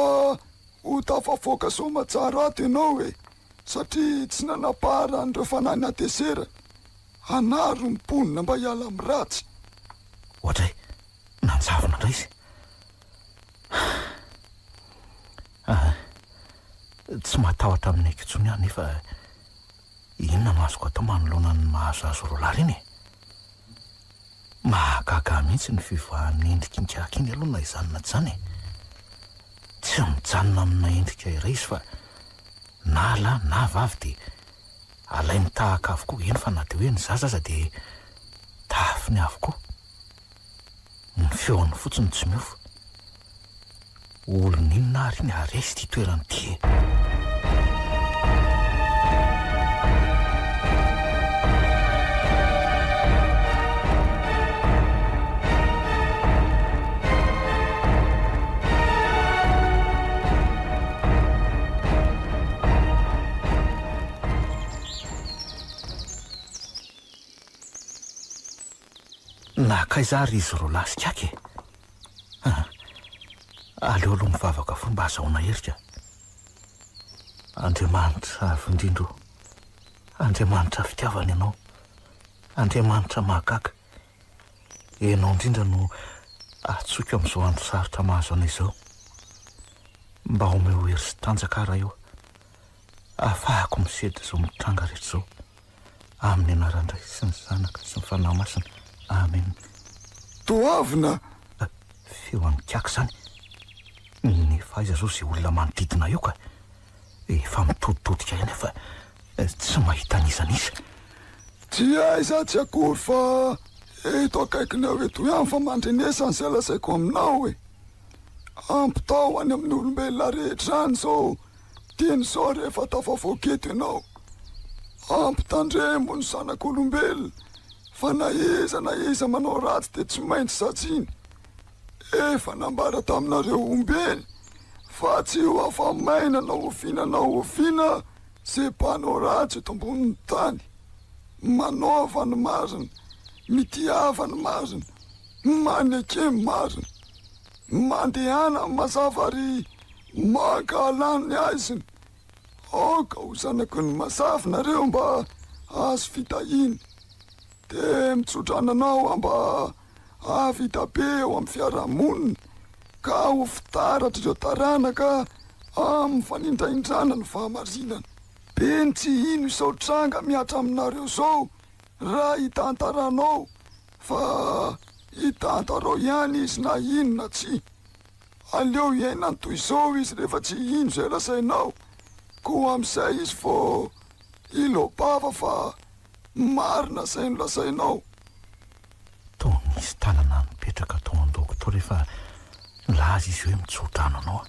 ho tafavoaka soamatsara ato ianao e! Satria tsy nanapara an'ireo fanahy natezerany. Hanaro ny mponina mba hiala amin'ny ratsy. Oadray, nanjavona indray izy. Ah, tsy matahotra amin'ny aiko intsony aho nefa inona no azoko atao manoloana ny mahazo azy roalahy ireny e? Mahagaga ahy mihitsy ny fivoahan'ny endriky ingaky iny aloha na izany na tsy izany e! Tsy mijanona amina endrika iray izy fa na lahy na vavy dia alainy tahaka avokoa, eny fa na dia hoe ny zaza aza dia tahafiny avokoa. Ny feony fotsiny tsy miova. Olona inona ary iny ary aiza ity toerana ity e? Nankaiza ary izy roalahy sy Kaky e? Aa! Aleo aloha mivavaka foana mba hazahoana hery ka! Andriamanitra avo indrindra o! Andriamanitra fitiavana Ianao! Andriamanitra mahagaga! Ianao indrindra no antsoiko amin'izao andro sarotra mahazo anay izao. Mba omeo hery sy tanjaka aho Ray o! Ahafahako misedra izao mitranga rehetra izao. Amin'ny anaran-dRay sy ny Zanaka sy ny Fanahy Masina. Amen. Toavina! Feo an'i Kiaka izany. Nefa aiza izao izay olona manodidina eo ka? Efa mitoditodika ihany aho fa tsy mahita an'iza n'iza. Tsy aiza tsy akory fa Eto akaikinao eto ihany fa mandrenesa an'izay lazaiko aminao e. Ampitao any amin'ny olombelona rehetra any izao teny izao rehefa tafavoaka eto ianao. Ampitandremo ny zanak'olombelona fa na iza na iza manao ratsy dia tsy maintsy saziana. Efa nambara taminareo ombieny fa tsy ho afa-maina na oviana na oviana izay mpanao ratsy eto ambonin'ny tany. Manaova ny marina, mitiava ny marina, maneke ny marina. Mandehana amin'ny mazava ary mankahalà ny haizina. Aoka ho zanaky ny mazava nareo mba hahazo fitahiana. Dia mitsodrano anao aho mba hahavita be eo amin'ny fiarahamonina ka ho fitaratr'ireo taranaka amin'ny fanindraindrana ny fahamarinana. Be ny tsy hino izao tranga mihatra aminareo izao raha hitantaranao fa hitantarao ihany izy na hino na tsia. Aleo hiainany toy izao izy rehefa tsy hino izay lazainao, koa amin'izay izy vao hiloa-bava fa marina izay nolazainao. Toa nisy tanana nipetraka tao an-dohako tao rehefa nilaza izy hoe mitsodrano anao aho.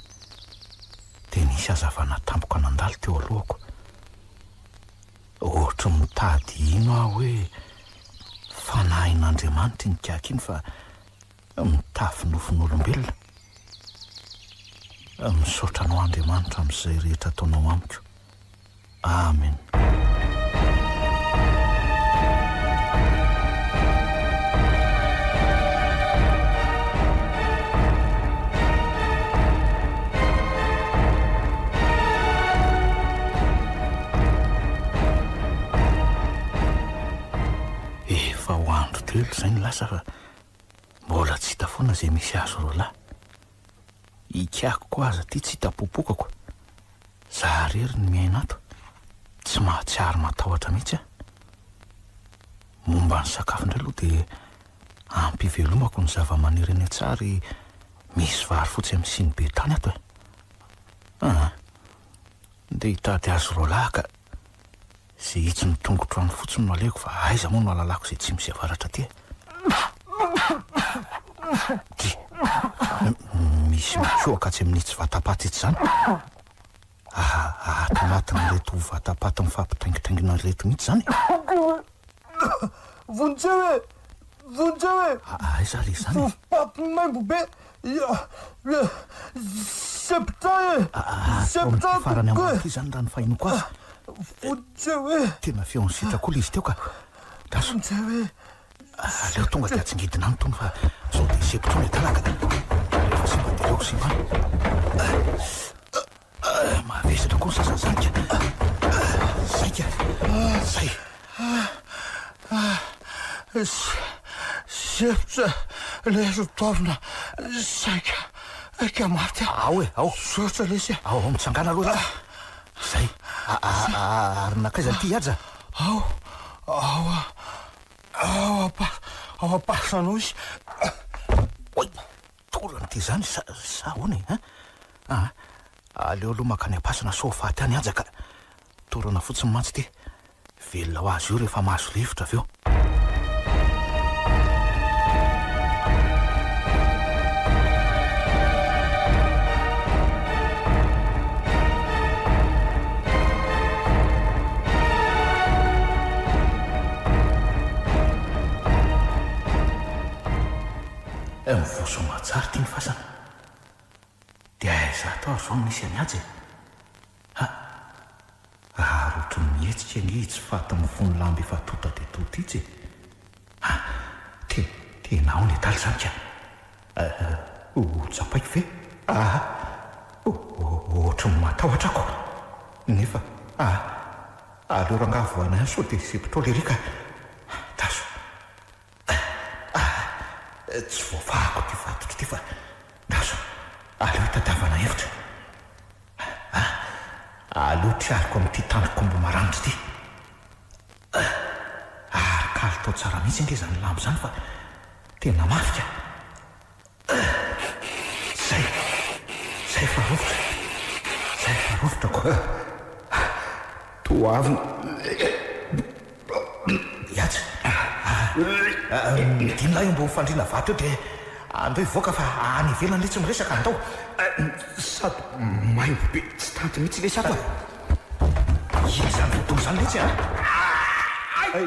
Dia nisy hazavana tampoka nandalo teo alohako. Ohatry ny mitady hino aho hoe fanahin'Andriamanitra iny kiaka iny fa mitafy nofon'olombelona. Misaotra anao Andriamanitra amin'izay rehetra ataonao amiko. Amen. Efa ho andro telo izay no lasa fa mbola tsy hita foana izay misy azy roalahy. Ikaky koa aza ity tsy hita popokako. Za rery no miaina ato, tsy mahatsiaro matahotra mihitsy aho. Momba ny sakafo indray aloha dia ampy hivelomako ny zava-maniry eny an-tsaha ary misy vary fotsy amin'ny siny be tany ato e. Aa, ndeha hitady azy roalahy ka. Ze hitsy ny tongotro any fotsiny no alehako fa aiza moa no alalako izay tsimo sy avaratra aty e. Ty, misy mikohaka atsy amin'itsy vatapaty itsy izany. Ato anatin'ireto vatapaty mifampitaingitaingina ireto mihitsy izany e. Vonjeo e! Vonjeo e! Aiza ary izany e? Vovo-paty maimbo be! Sempotra e! Sempotra tompoko e! Farany ambany ity izany raha ny fahenoako azy. Vonjeo e! Tena feon'i Sitra koa ilay izy teo ka. Daso. Vonjeo e! Aleo tonga dia atsingidina any tony fa sao dia sempotra ny adala ka. Rehefa simba dia aleo simba any. Mavesatra koa ny sasany izany ka. Zay ka. Zay. Sempotra ilay rotoavina saika aika maty aho. Ao e, ao. Misaotra lesy a. Ao, ao mitsangàna aloha zany. Zay. Ary nankaiza ity Haja? Ao, ao, ao am-pa, ao am-pasanao izy. Oay! Torana ity izany sa sa ahoana e an? Aa, aleo aloha mankany am-pasana sao ho faty any Haja ka. Torana fotsiny mantsy ity. Velona ho azy io rehefa mahazo rivotra avy eo. Mivoa soamatsara ity ny fasana. Dia aiza ato ary izao no misy an'i Haja e? Ha! Ary ohatry ny mihetsika ange itsy faty mifono lamba efa tonta dia tonta itsy e! Ha! Te, tena ao ny adala izany ka! Eh, ho tsapaiko ve? Aa! Ohatry ny matahotra ako! Nefa, aa! Aleo rangahy vohanay any sao dia sempotra ao lery ka! Daso! Ah! Tsy voavahako ity fatotro ity fa lasa aleo hitadiavana hevitra. Ah! Aleo triariko amin'ity tandrok'omby maranitra ity. Ah! Ary kalitao tsara mihitsy ange izany lamba izany fa tena mafy ka! Ah! Zay! Zay fa rovitra! Zay fa rovitra ko! Toavina! Hihaja! Ah! Midina lahy eo ambony fandriana vato eo dia andao hivoaka fa any ivelany letsy miresaka, andao. Sady maimbo be tsy tanty mihitsy lesy ato a! Inona izany voadona izany letsy a?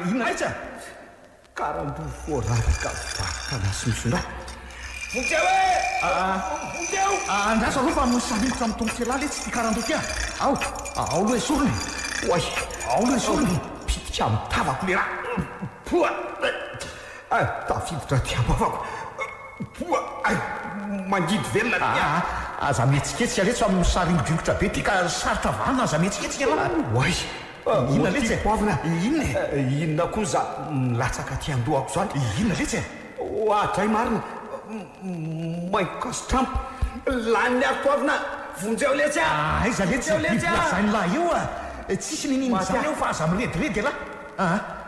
Inona letsy a? Karandoha voararaka vatana sy misondra. Vonjeo e! Vonjeo! Andraso aloha fa misaringotra amin'ny tongotr'ialahy letsy ity karandoha ity a! Ao! Ao aloha esorina e! Oay! Ao aloha esorina e! Pitika amin'ny tavako le raha! Poa! Ay! Tafiditra aty am-bavako! Poa! Ay! Mangidy velona aty a! Aza mihetsiketsika letsy fa misaringodringotra be ity ka sarotra vahana, aza mihetsiketsika ialahy! Oay! Inona letsy e? Goavana. Inona e? Inona koa za milatsaka aty an-dohako zany? Inona letsy e? Oadray marina, maingoka sy trampo, lany ny aro goavana, vonjeo letsy a! Aiza letsy Vonjeo letsy biby a! lazain'lah eo a! Tsisy niniana Maty izany aho. eo fa aza mirediredy elah a!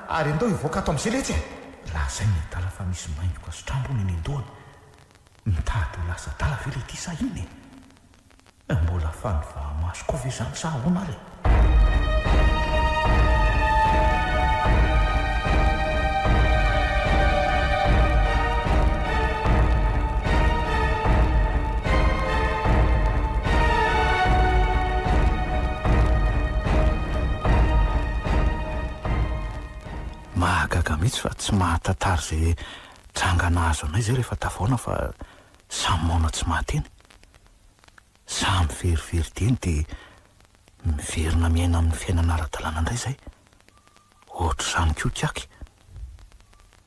Ary andao hivoaka ato amizay letsy e! Lazain'ny adala fa misy maingoka sy trampo hono eny an-dohany. Mitady ho lasa adala ve le ty sa inona e? Mbola fanivaha-maso koa ve izany sa ahoana ary e? Mahagaga mihitsy fa tsy mahatantara izay tranga nahazo anay izay rehefa tafahaona fa samy maona tsy mahateny. Samy verivery dieny dia miverina miaina amin'ny fiainana ara-dalàna indray izay. Ohatr'izany koa ikaky.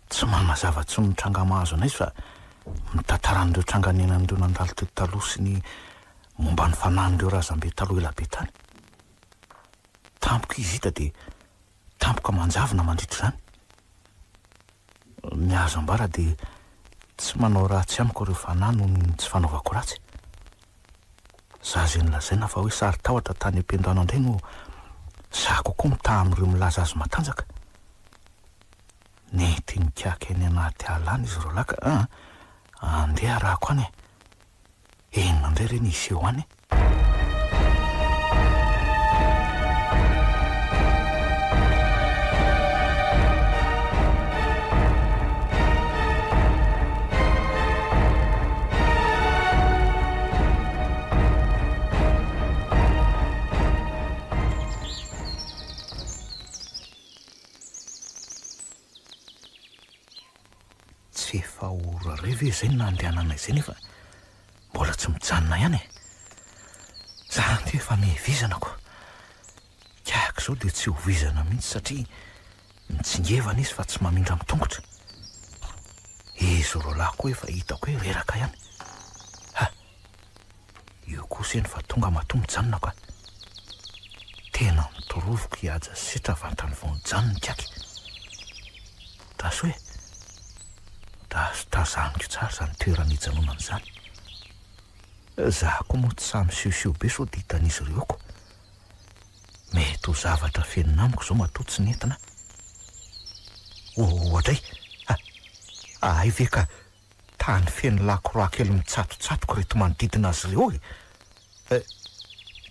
Tsy manazava intsony ny tranga mahazo anay izy fa mitantara an'ireo tranga niainan'ireo nandalo teto taloha sy ny momba ny fanahin'ireo razambe taloha elabe tany. Tampoka izy hita dia tampoka manjavona mandritra izany. Ny azo ambara dia tsy manao ratsy amiko ireo fanahy noho ny tsy fanaovako ratsy. Za izay nolazaina fa hoe saro-tahotra tany am-piandohana indray no sahy kokoa mitaha amin'ireo milaza azy matanjaka. Nentiny nikaky any anaty ala any izy roalahy ka an! Andeha arahako any e! Inona indray re ny hiseho any e? Tsy efa ora iray ve izay no nandehanana izay nefa mbola tsy mijanona ihany e? Za ange efa mihevizana ko! Kiaka izao dia tsy ho vizana mihitsy satria mitsingevana izy fa tsy mamindra amin'ny tongotra. Izy roalahy koa efa hitako hoe reraka ihany. Ha! Io kosa eny fa tonga matoa mijanona ka. Tena nitorovoko hihaja setra vantany vao nijanona ikaky. Draso e! Draso tazaniko tsara izany toerana hijanonana izany. Za koa moa tsy sahy misehoseho be sao dia hitan'izy ireo ko. Mety ho zavatra fenina amiko izao matoa tsy nentina. Oadray! Ha! Hay ve ka Tany feno lakroa kely mitsatotsatoka ireto manodidina azy ireo e! Eh,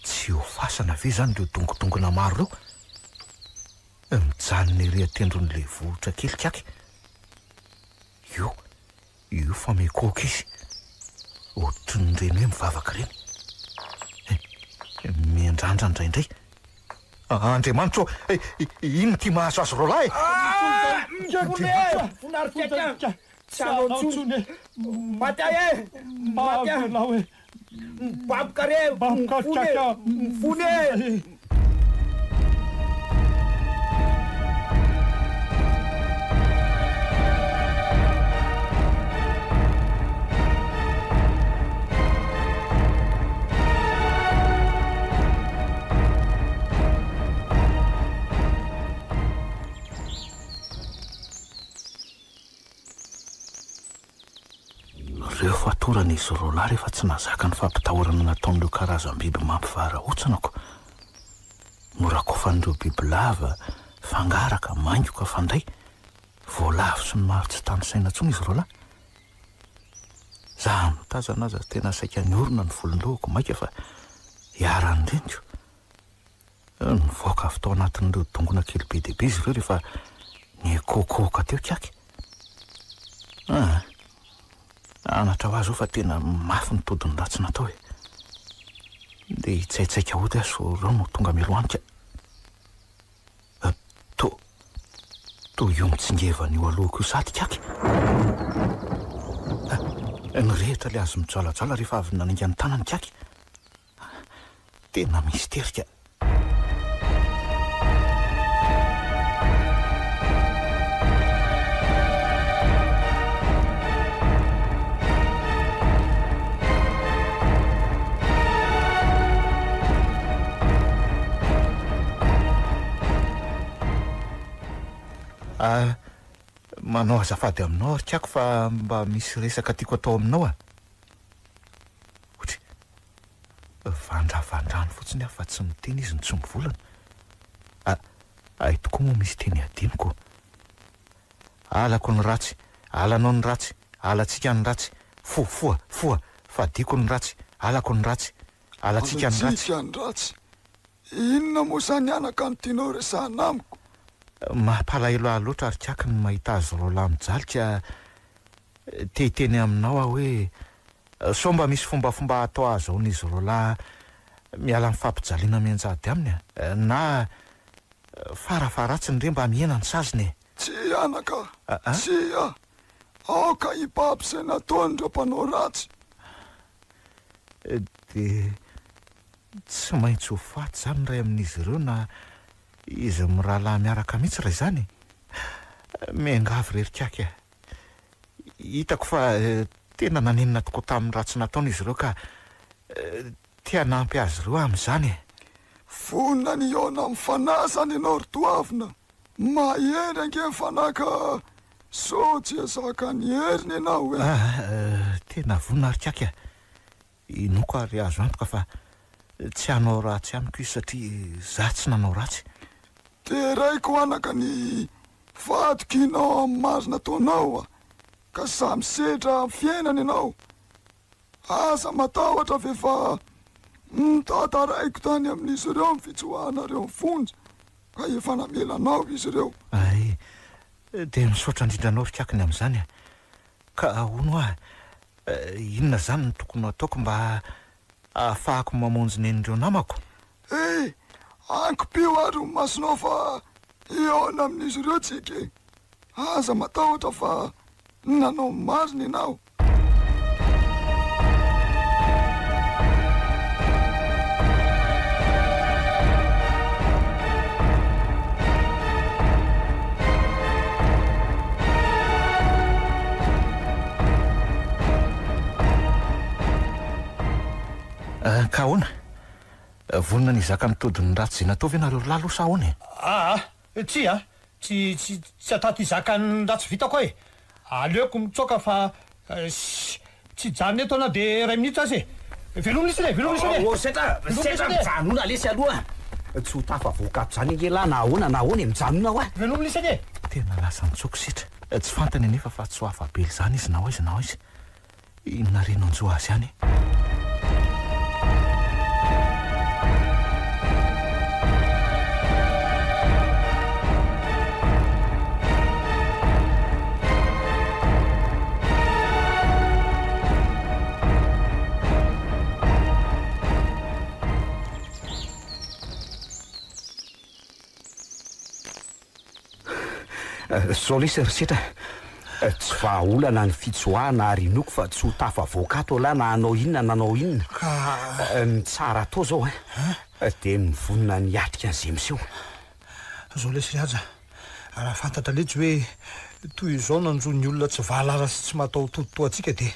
tsy ho fasana ve izany ireo dongodongona maro ireo? Mijanona ery an-tendron'ilay vohitra kely kaky. Io, io fa mikohoka izy. Ohatrin'ireny hoe mivavaka ireny. Eh, miandrandra indraindray. Andriamanitra ô, inona ity mahazo azy roalahy e? Ah! Andriamanitra ô! Tsy hanao intsony e! Maty ahy e! Maty ahy! Mibaboka re! Mifona e! Mifona e! Ireo fatoran'izy roalahy rehefa tsy nahazaka ny fampitahorana nataon'ireo karazam-biby mampivarahontsana ko norakofan'ireo bibilava, fangaraka, maingoka, fanday, voalavo sy ny maro tsy tanisaina intsony izy roalahy. Za mitazana aza tena saika niorina ny volon-dohako maika fa iharan'ny reniko. Nivoaka avy tao anatin'ireo dongona kely be dia be izy ireo rehefa nikohokohoka teo kiaky. Ah, anatra ho azy io fa tena mafy ny todin'ny ratsy natao e. Dia hitsaitsaika hody aho sao ireo no tonga mialoha any ka. To, toa io mitsingevana io alohako io sady kaky. Nirehitra ilay hazo mijoalajoala rehefa avy nanainga ny tanany kaky. Tena misterika. Ah, manao azafady aminao ry Kiako fa mba misy resaka tiako atao aminao ah. Otry, vandravandrany fotsiny aho fa tsy miteny izy no tsy mivolana. Ah, hay tokoa moa misy teny adinoko. Halako ny ratsy, halanao ny ratsy, halantsika ny ratsy, fo, foa, foa, fadiako ny ratsy, halako ny ratsy, halantsika ny ratsy. Halantsika ny ratsy. Inona moa izany anaka no tianao resahana amiko? Mampalahelo ahy loatra ry Kiaky ny mahita azy roalahy mijaly ka te hiteny aminao aho hoe sao mba misy fombafomba atao ahazahoan'izy roalahy miala amin'ny fampijaliana mianjady aminy a! Na farafaharatsiny re mba mihena ny saziny e! Tsia anaka, tsia! Aoka hibaby izay nataon'ireo mpanao ratsy. Dia tsy maintsy ho faty izany ny iray amin'izy ireo na izy mirahalahy miaraka mihitsy raha izany e! Miangavy re ry Kiaky a! Hitako fa tena nanenina tokoa tamin'ny ratsy nataony izy ireo ka te hanampy azy ireo aho amin'izany e! Vonona ny hihaona amin'ny fanahy izany ianao ry Toavina. Mahery ange ny fanahy ka sao tsy hahazaka ny heriny ianao e! Ah, tena vonona ry Kiaky a! Inoako ary azo antoka fa tsy hanao ratsy amiko izy satria izaho tsy nanao ratsy. Deraiko anaka ny fahatokianao amin'ny marina ataonao a! Ka samy sedra amin'ny fiainana ianao. Aza matahotra f'efa notantaraiko tany amin'izy ireo ny fitsoahanareo ny fonja ka efa namela anao izy ireo. Hay, dia misaotra indrindra anao ry Kiaky ny amin'izany a! Ka hono hoa, inona izany no tokony ho ataoko mba hahafahako mamonjy nen'ireo namako? Hey! Ankipio ary ny masonao fa hihaona amin'izy ireo tsika e! Aza matahotra fa nanao ny marina ianao. Ka ahoana? Vonona ny hizaka ny todin'ny ratsy izay natao ve nareo ry lahy aloha sa ahoana e? Aa! Tsia, tsy tsy tsy ataty hizaka ny ratsy vitako aho e! Aleoko mitsoaka fa tsy hijanona eto aho na dia iray minitra aza e! Velomy lisany e! Velomy lisany e! Oh, Setra! Setra, mijanona lesy aloha! Tsy ho tafavoaka ato izany ange lahy na ahoana na ahoana e! Mijanona hoa! Velomy lisany e! Tena lasa nitsoaka Setra. Tsy fantany anefa fa tsy ho afa-bela izany izy na ho aiza na ho aiza. Inona re no hanjo azy any e? Zao lesy ry Setra a, tsy vahaolana ny fitsoahana ary inoako fa tsy ho tafavoaka ato elah na hanao inona na hanao inona. Ka. Ny tsara atao zao an, dia mivonona ny hiatrika an'izay miseho. Zao lesy ry Haja, raha fantatra letsy hoe toy izao nanjo ny olona tsy valala sy tsy mataho-tody toa antsika dia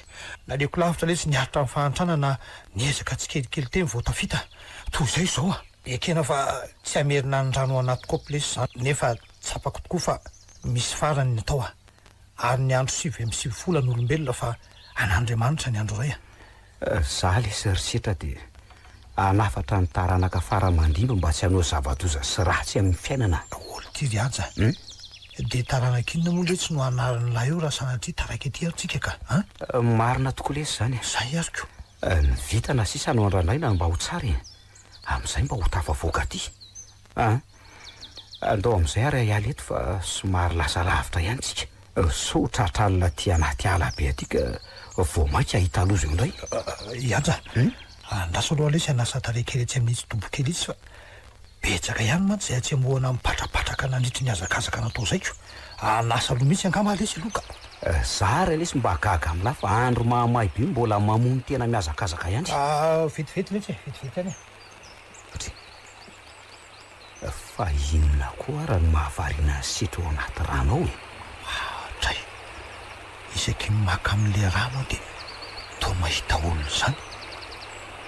naleoko lavitra letsy niaritra ny fahantrana na niezaka tsikelikely teny vao tafita toy izay izao a. Ekena fa tsy hamerina ny rano ao anaty kaopy lesy izany nefa tsapako tokoa fa misy farany ny atao a! Ary ny andro 99 an'olombelona fa an'Andriamanitra ny andro iray a! Za lesy ry Setra dia hanafatra ny taranaka fara aman-dimby mba tsy hanao zava-doza sy ratsy amin'ny fiainana. Daholo ity ry Haja a! Dia taranaka inona moa letsy no hanarin'ilay io raha sanatria taraiky aty ary tsika ka an! Marina tokoa lesy izany e! Zay ary ko! Ny vintana sisa no andrandraina mba ho tsara e! Amin'izay mba ho tafavoaka aty an! Andao amin'izay ary hiala eto fa somary lasa lavitra ihany tsika. Sao tratra alina aty anaty ala be aty ka vao mainka hahita loza eo indray. I Haja, andraso aloha lesy hanasa tarehy kely etsy amin'itsy dobo kely itsy fa betsaka ihany mantsy izay hatsembohana mipatrapatraka nandritry ny hazakazaka natao izay ko. Hanasa loha mihitsy angamba aho lesy aloha ka. Za ary lesy mba gaga amin'lah fa andro mahamay be mbola mamono tena mihazakazaka ihany. Vetivety letsy e, vetivety ihany e. Dry. Fa inona koa ara no mahavariana an'i Sitro ao anaty rano ao e? Dray. Isaky ny maka amin'ilay rano aho dia toa mahita olona izany.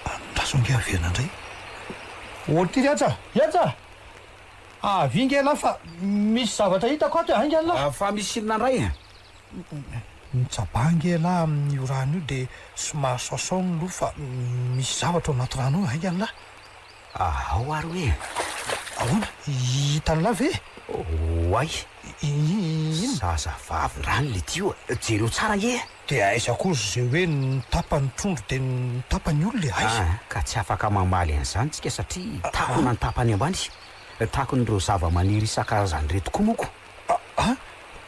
Andraso ange averina indray. Ô ty ry Haja! Haja! Avia nge ialahy fa misy zavatra hitako ato e, haingana lah! Fa misy inona indray e? Mitsabaha nge ialahy amin'io rano io dia somary saosao ny loha fa misy zavatra ao anaty rano ao, haingana lah! Ao ary hoe? Ahoana? Hitan'lah ve? Oay! Inona? Zazavavy rano le ty io, jereo tsara ange e! Dia aiza koa ry zay hoe ny tapany trondro dia ny tapany olona e, aiza? Ah, ka tsy afaka mamaly an'izany tsika satria takona ny tapany ambany, takon'ireo zava-maniry isan-karazany ireto koa moko. Ah,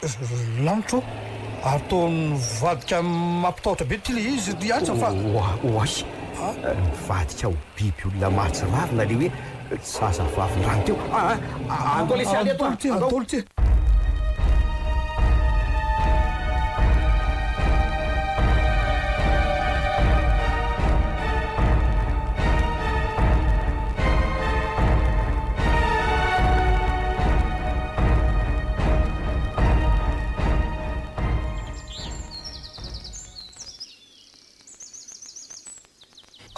ry lanitra ô, ary toa nivadika mampitahotra be ity le izy ry Antsa fa. Oay, nivadika ho biby olona mahatsiravina le hoe zazavavindrano teo. Ah, andao lesy aleto a, andao. Andao ty.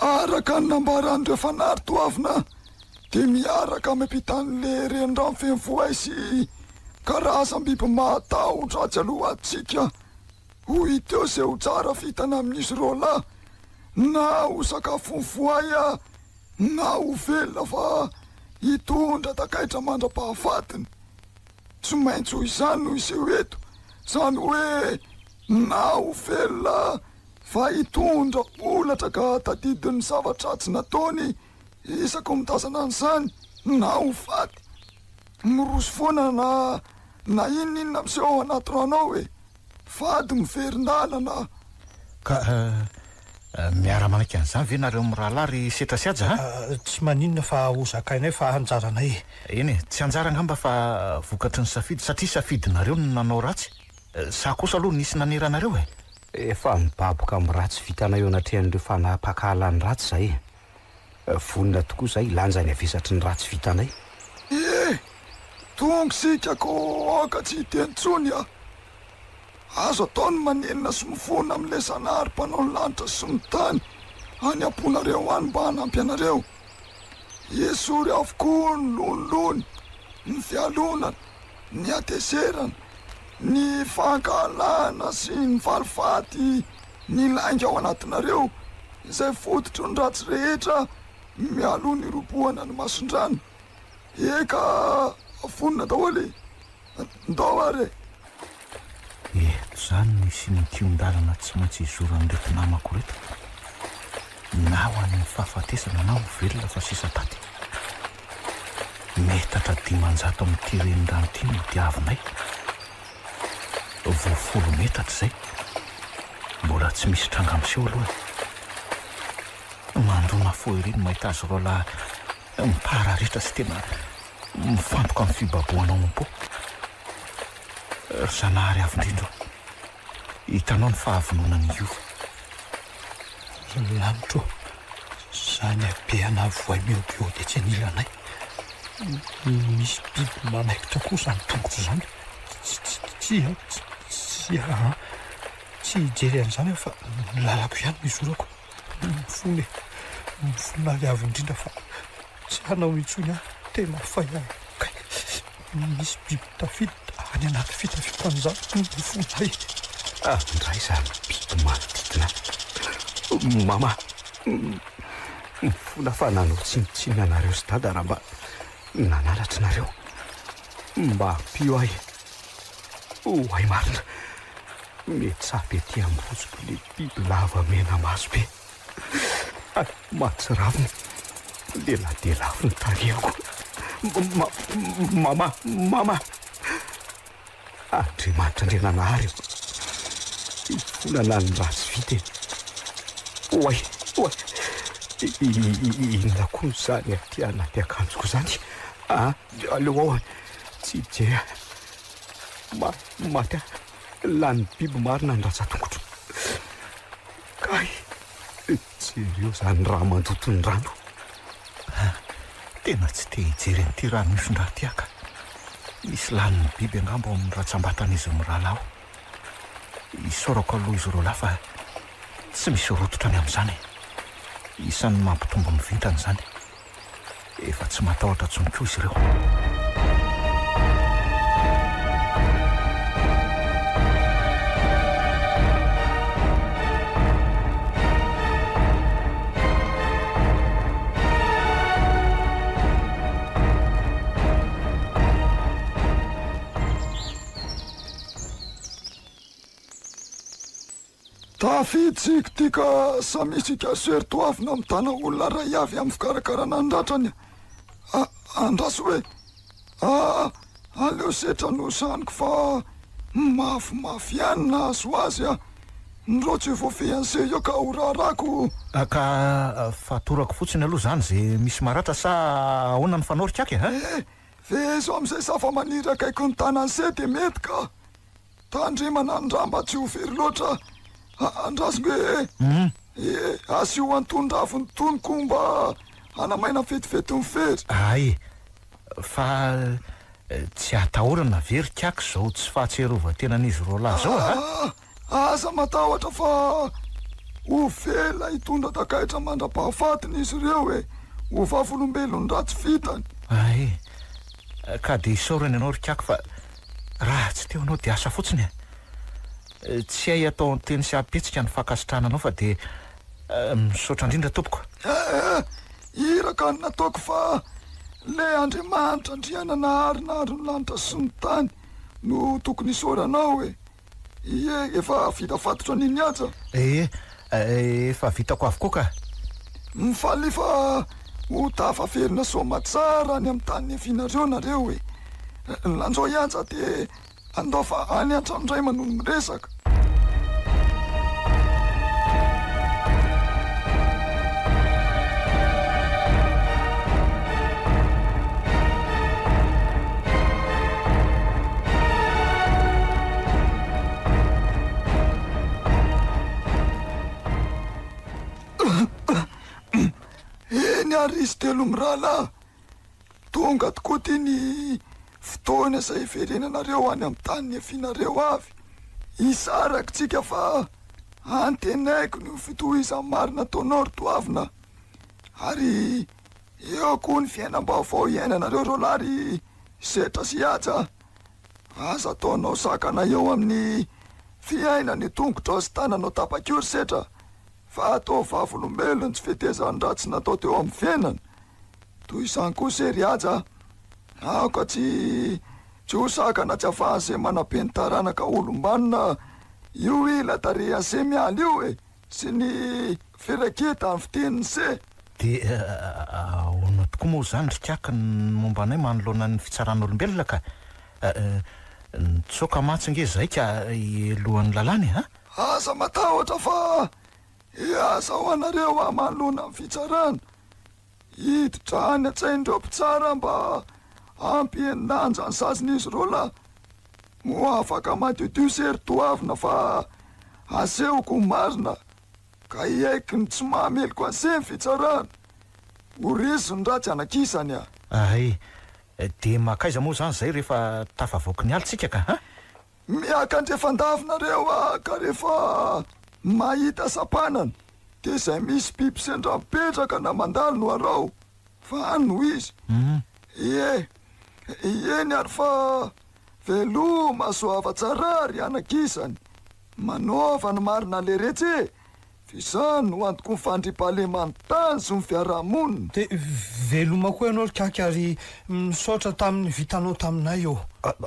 Araka ny nambaran'ireo fanary toavina dia miaraka miampitan'le renirano feno voay sy karazam-biby mahatahotra atsy aloha antsika. Ho hita eo izay ho tsara fitana amin'izy roalahy na ho sakafon'ny voay na ho velona fa hitondra takaitra mandra-pahafatiny. Tsy maintsy ho izany no hiseho eto, izany hoe na ho velona fa hitondra holatra ka tadidin'ny zava-dratsy nataony isaky ny mitazana an'izany, na ho faty. Miroso foana na na inona inona miseho ao anaty rano ao e! Fady miverin-dalana. Ka miara-manaiky an'izany ve nareo mirahalahy ry Setra sy Haja a? Tsy maninona fa ho zakainay fa anjaranay e. Eny e, tsy anjara angamba fa vokatry ny safidy satria safidinareo no nanao ratsy. Sa kosa aloha nisy nanera anareo e? Efa mibaboka amin'ny ratsy vitanay eo anatrehan'ireo fanahy mpankahala ny ratsy izahay e. Vonona tokoa izahay hilanja ny havesatry ny ratsy vitanay. Ie! Tonga isika koa aoka tsy hiteny intsony a! Azo atao ny manenina sy mifona amin'ilay Zanahary mpanao ny lanitra sy ny tany any am-ponareo any mba hanampy anareo. Esory avokoa ny lonilony, ny fialonana, ny hatezerana, ny fankahalana sy ny valifaty, ny lainga ao anatinareo, izay fototry ny ratsy rehetra mialoha ny hirobohana ny mason-drano. Eka, vonona daholo e! Ndao ary e! Eto izany no hisian'ny kihon-dalana tsy maintsy hizoran'ireto namako ireto, na ho any amin'ny fahafatesana na ho velona fa sisa taty. Metatra 500 amin'ity renirano ity no diavinay. Vao folo metatra izay. Mbola tsy misy tranga miseho aloha e. Mandona fo ery ny mahita azy roalahy mipararetra sy tena mifantoka amin'ny fibabohana ao am-po. Ry Zanahary avo indrindra ô, hitanao ny fahavononan'i Hiova. Ry lanitra ô, izany habehana voay mihobihoby etsy anilanay. Misy biby manaikitra koa izany tongotro izany. Tsia, tsia, tsy hijery an'izany aho fa ny lalako ihany no hizorako. Mifona e, mifona ary avo indrindra fa tsy hanao intsony aho, tena fay aho kay, misy biby tafiditra any anaty fitafiam-panjaka mifona ahy. Ah, ndray izany biby manodidina ahy. Mama, mifona fa nanao tsinontsinona anareo sy dada raha mba nanaratra nareo. Mba ampio ahy. Oay marina. Mitsapy ety am-bozoko le biby lava mena maso be. Hay mahatsiravina. Leladelafo ny tarehiko. Ma, mama, mama. Andriamanitra Andriananahary ô! Hifonana ny ratsy vita e! Oay! Oay! Inona koa izany aty anaty akanjoko izany? Ah, aleo ao tsy hijery ahy. Maty aho. Lany biby marina ny ratsan-tongotro. Kay! Jereo izany rà mandoto ny rano. Tena tsy te hijery an'ity rano mifindraha ity aho ka. Misy lanin'ny biby angamba ao amin'ny ratsambatan'izy mirahalahy ao. Isaorako aloha izy roalahy fa tsy misy rototra ny amin'izany e. Isan'ny mampitombo ny vintana izany. Efa tsy matahotra intsony koa izy ireo. Tafiditsika ity ka samy isika sy hery toavina mitana olona iray avy amin'ny fikarakarana ny ratrany a! Andraso hoe a! Aleo setra no sahaniko fa mafimafy ihany nahazo azy a! Ndrô tsy voafehy an'se eo ka ho raharako. Ka fatorako fotsiny aloha izany ze misy maratra sa ahoana ny fanao ry Kaky a? Eh! Vezo amin'izay zava-maniry akaikin'ny tanan'se dia mety ka! Tandremana ny rà mba tsy ho very loatra andraso nge e! E, asio an'itony raviny itony koa mba hanamaina vetivety ny fery. Hay, fa tsy atahorana ve ry Kaky izao tsy fahatsiarovan-tenan'izy roalahy izao a? Aa, aza matahotra fa ho vela hitondra takaitra mandra-pahafatiny izy ireo e! Ho vavolombelon'ny ratsy vitany. Hay, ka dia isaorana ianao ry Kaky fa Raha tsy teo anao dia asa fotsiny e! Tsy hay atao an-teny sy am-pihetsika ny fankasitrahana anao fa dia misaotra indrindra tompoko. Eh eh! Iraka no nataoko fa le Andriamanitra Andriananahary nahary ny lanitra sy ny tany no tokony isaoranao e! Ie, efa vita fatotra an'iny aja. Ee, efa vitako avokoa ka. Mifalia fa ho tafaverina soamatsara any amin'ny tany niavianareo nareo e. Lanjao i Anja dia andao fa any an-trano indray manohy miresaka. Eny ary izy telo mirahalahy, tonga tokoa ity ny fotoana izay hiverenanareo any amin'ny tany niavianareo avy. Hisaraka isika fa antenaiko ny ho fitohizan'ny marina ataonao ry Toavina ary eo koa ny fiainam-baovao iainanareo roalahy ry Setra sy Haja a! Aza ataonao sakana eo amin'ny fiainana io tongotrao sy tananao tapaka io ry Setra fa ataovy vavolombelon'ny tsy fetezan'ny ratsy natao teo amin'ny fiainana. Toy izany koa se ry Haja a! Aoka tsy tsy ho sakana tsy afahan'se manabe ny taranaka olom-banona io ila tarehan'se miala io e! Sy ny firaketany fitenin'i se. Dia ahoana tokoa moa izany ry Kaky ny momba anay manoloana ny fitsaran'olombelona ka? Nitsoaka mantsy nge izahay ka helohan'ny lalàna e! A! Aza matahotra fa hiasa ho anareo aho manoloana ny fitsarana. Hiditra any an-tsain'ireo mpitsara mba hampihen-danja ny sazin'izy ireo lahy. Ho afaka madiodio se ry Toavina fa asehoko ho marina ka hiaiky ny tsy maha-meloka an'se ny fitsarana. Ho resy ny ratsy anakisany a! Hay, dia mankaiza moa izany izay rehefa tafavoaky ny ala tsika ka a? Miakandrefan-dafy nareo a ka rehefa mahita sampanana dia izay misy biby sendra mipetraka na mandalo no arao fa any no izy. Ie, eny ary fa veloma soava tsara ry anak'isany, manaova ny marina leretsy e! F'izany no antoky ny fandriampahaleman'ny tany sy ny fiarahamonina. Dia veloma koa ianao ry Kaky ary misaotra tamin'ny vitanao taminay ô.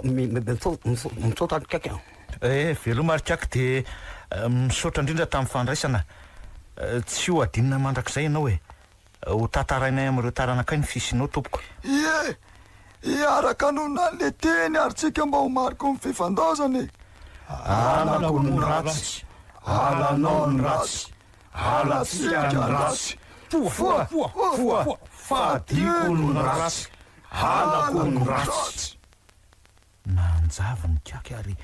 Misaotra ry Kaky a. Eh, veloma ry Kaky dia misaotra indrindra tamin'ny fandraisana. Tsy ho adinonay mandrakizay ianao e. Ho tantarainay amin'ireo taranakay ny fisianao tompoko. Ie! Hiaraka hanonona an'le teny ary tsika mba ho mariky ny fifandaozana e! Halako ny ratsy, halanao ny ratsy, halantsika ny ratsy. Foa, foa, fadiko ny ratsy, halako ny ratsy. Nanjavo ny kiaka ary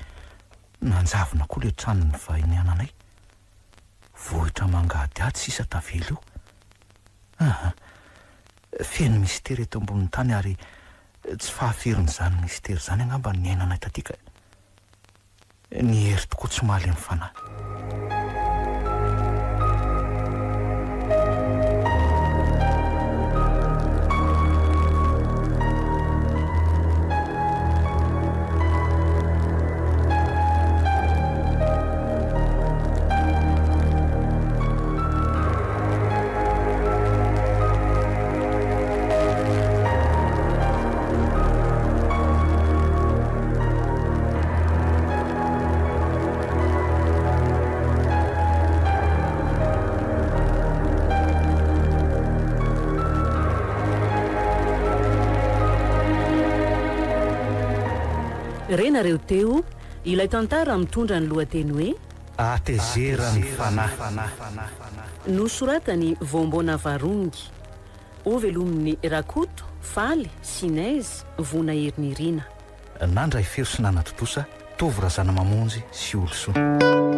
nanjavona koa ilay trano nivahiniananay. Vohitra mangadihady sisa tavela eo. Aa! Feno mistery eto ambonin'ny tany ary tsy fahaferin'izany mistery izany angamba ny niainanay taty ka. Ny hery tokoa tsy mahalemy fanahy. Renareo teo ilay tantara mitondra ny lohateny hoe Hatezeran'ny fanahy. Nosoratan'i Voamboana Varongy. Hovelomin'i Rakoto, Faly, Sinez, Vona Herinirina. Nandray feo sy nanatontosa, Tovo Razanamamonjy sy Olosoa.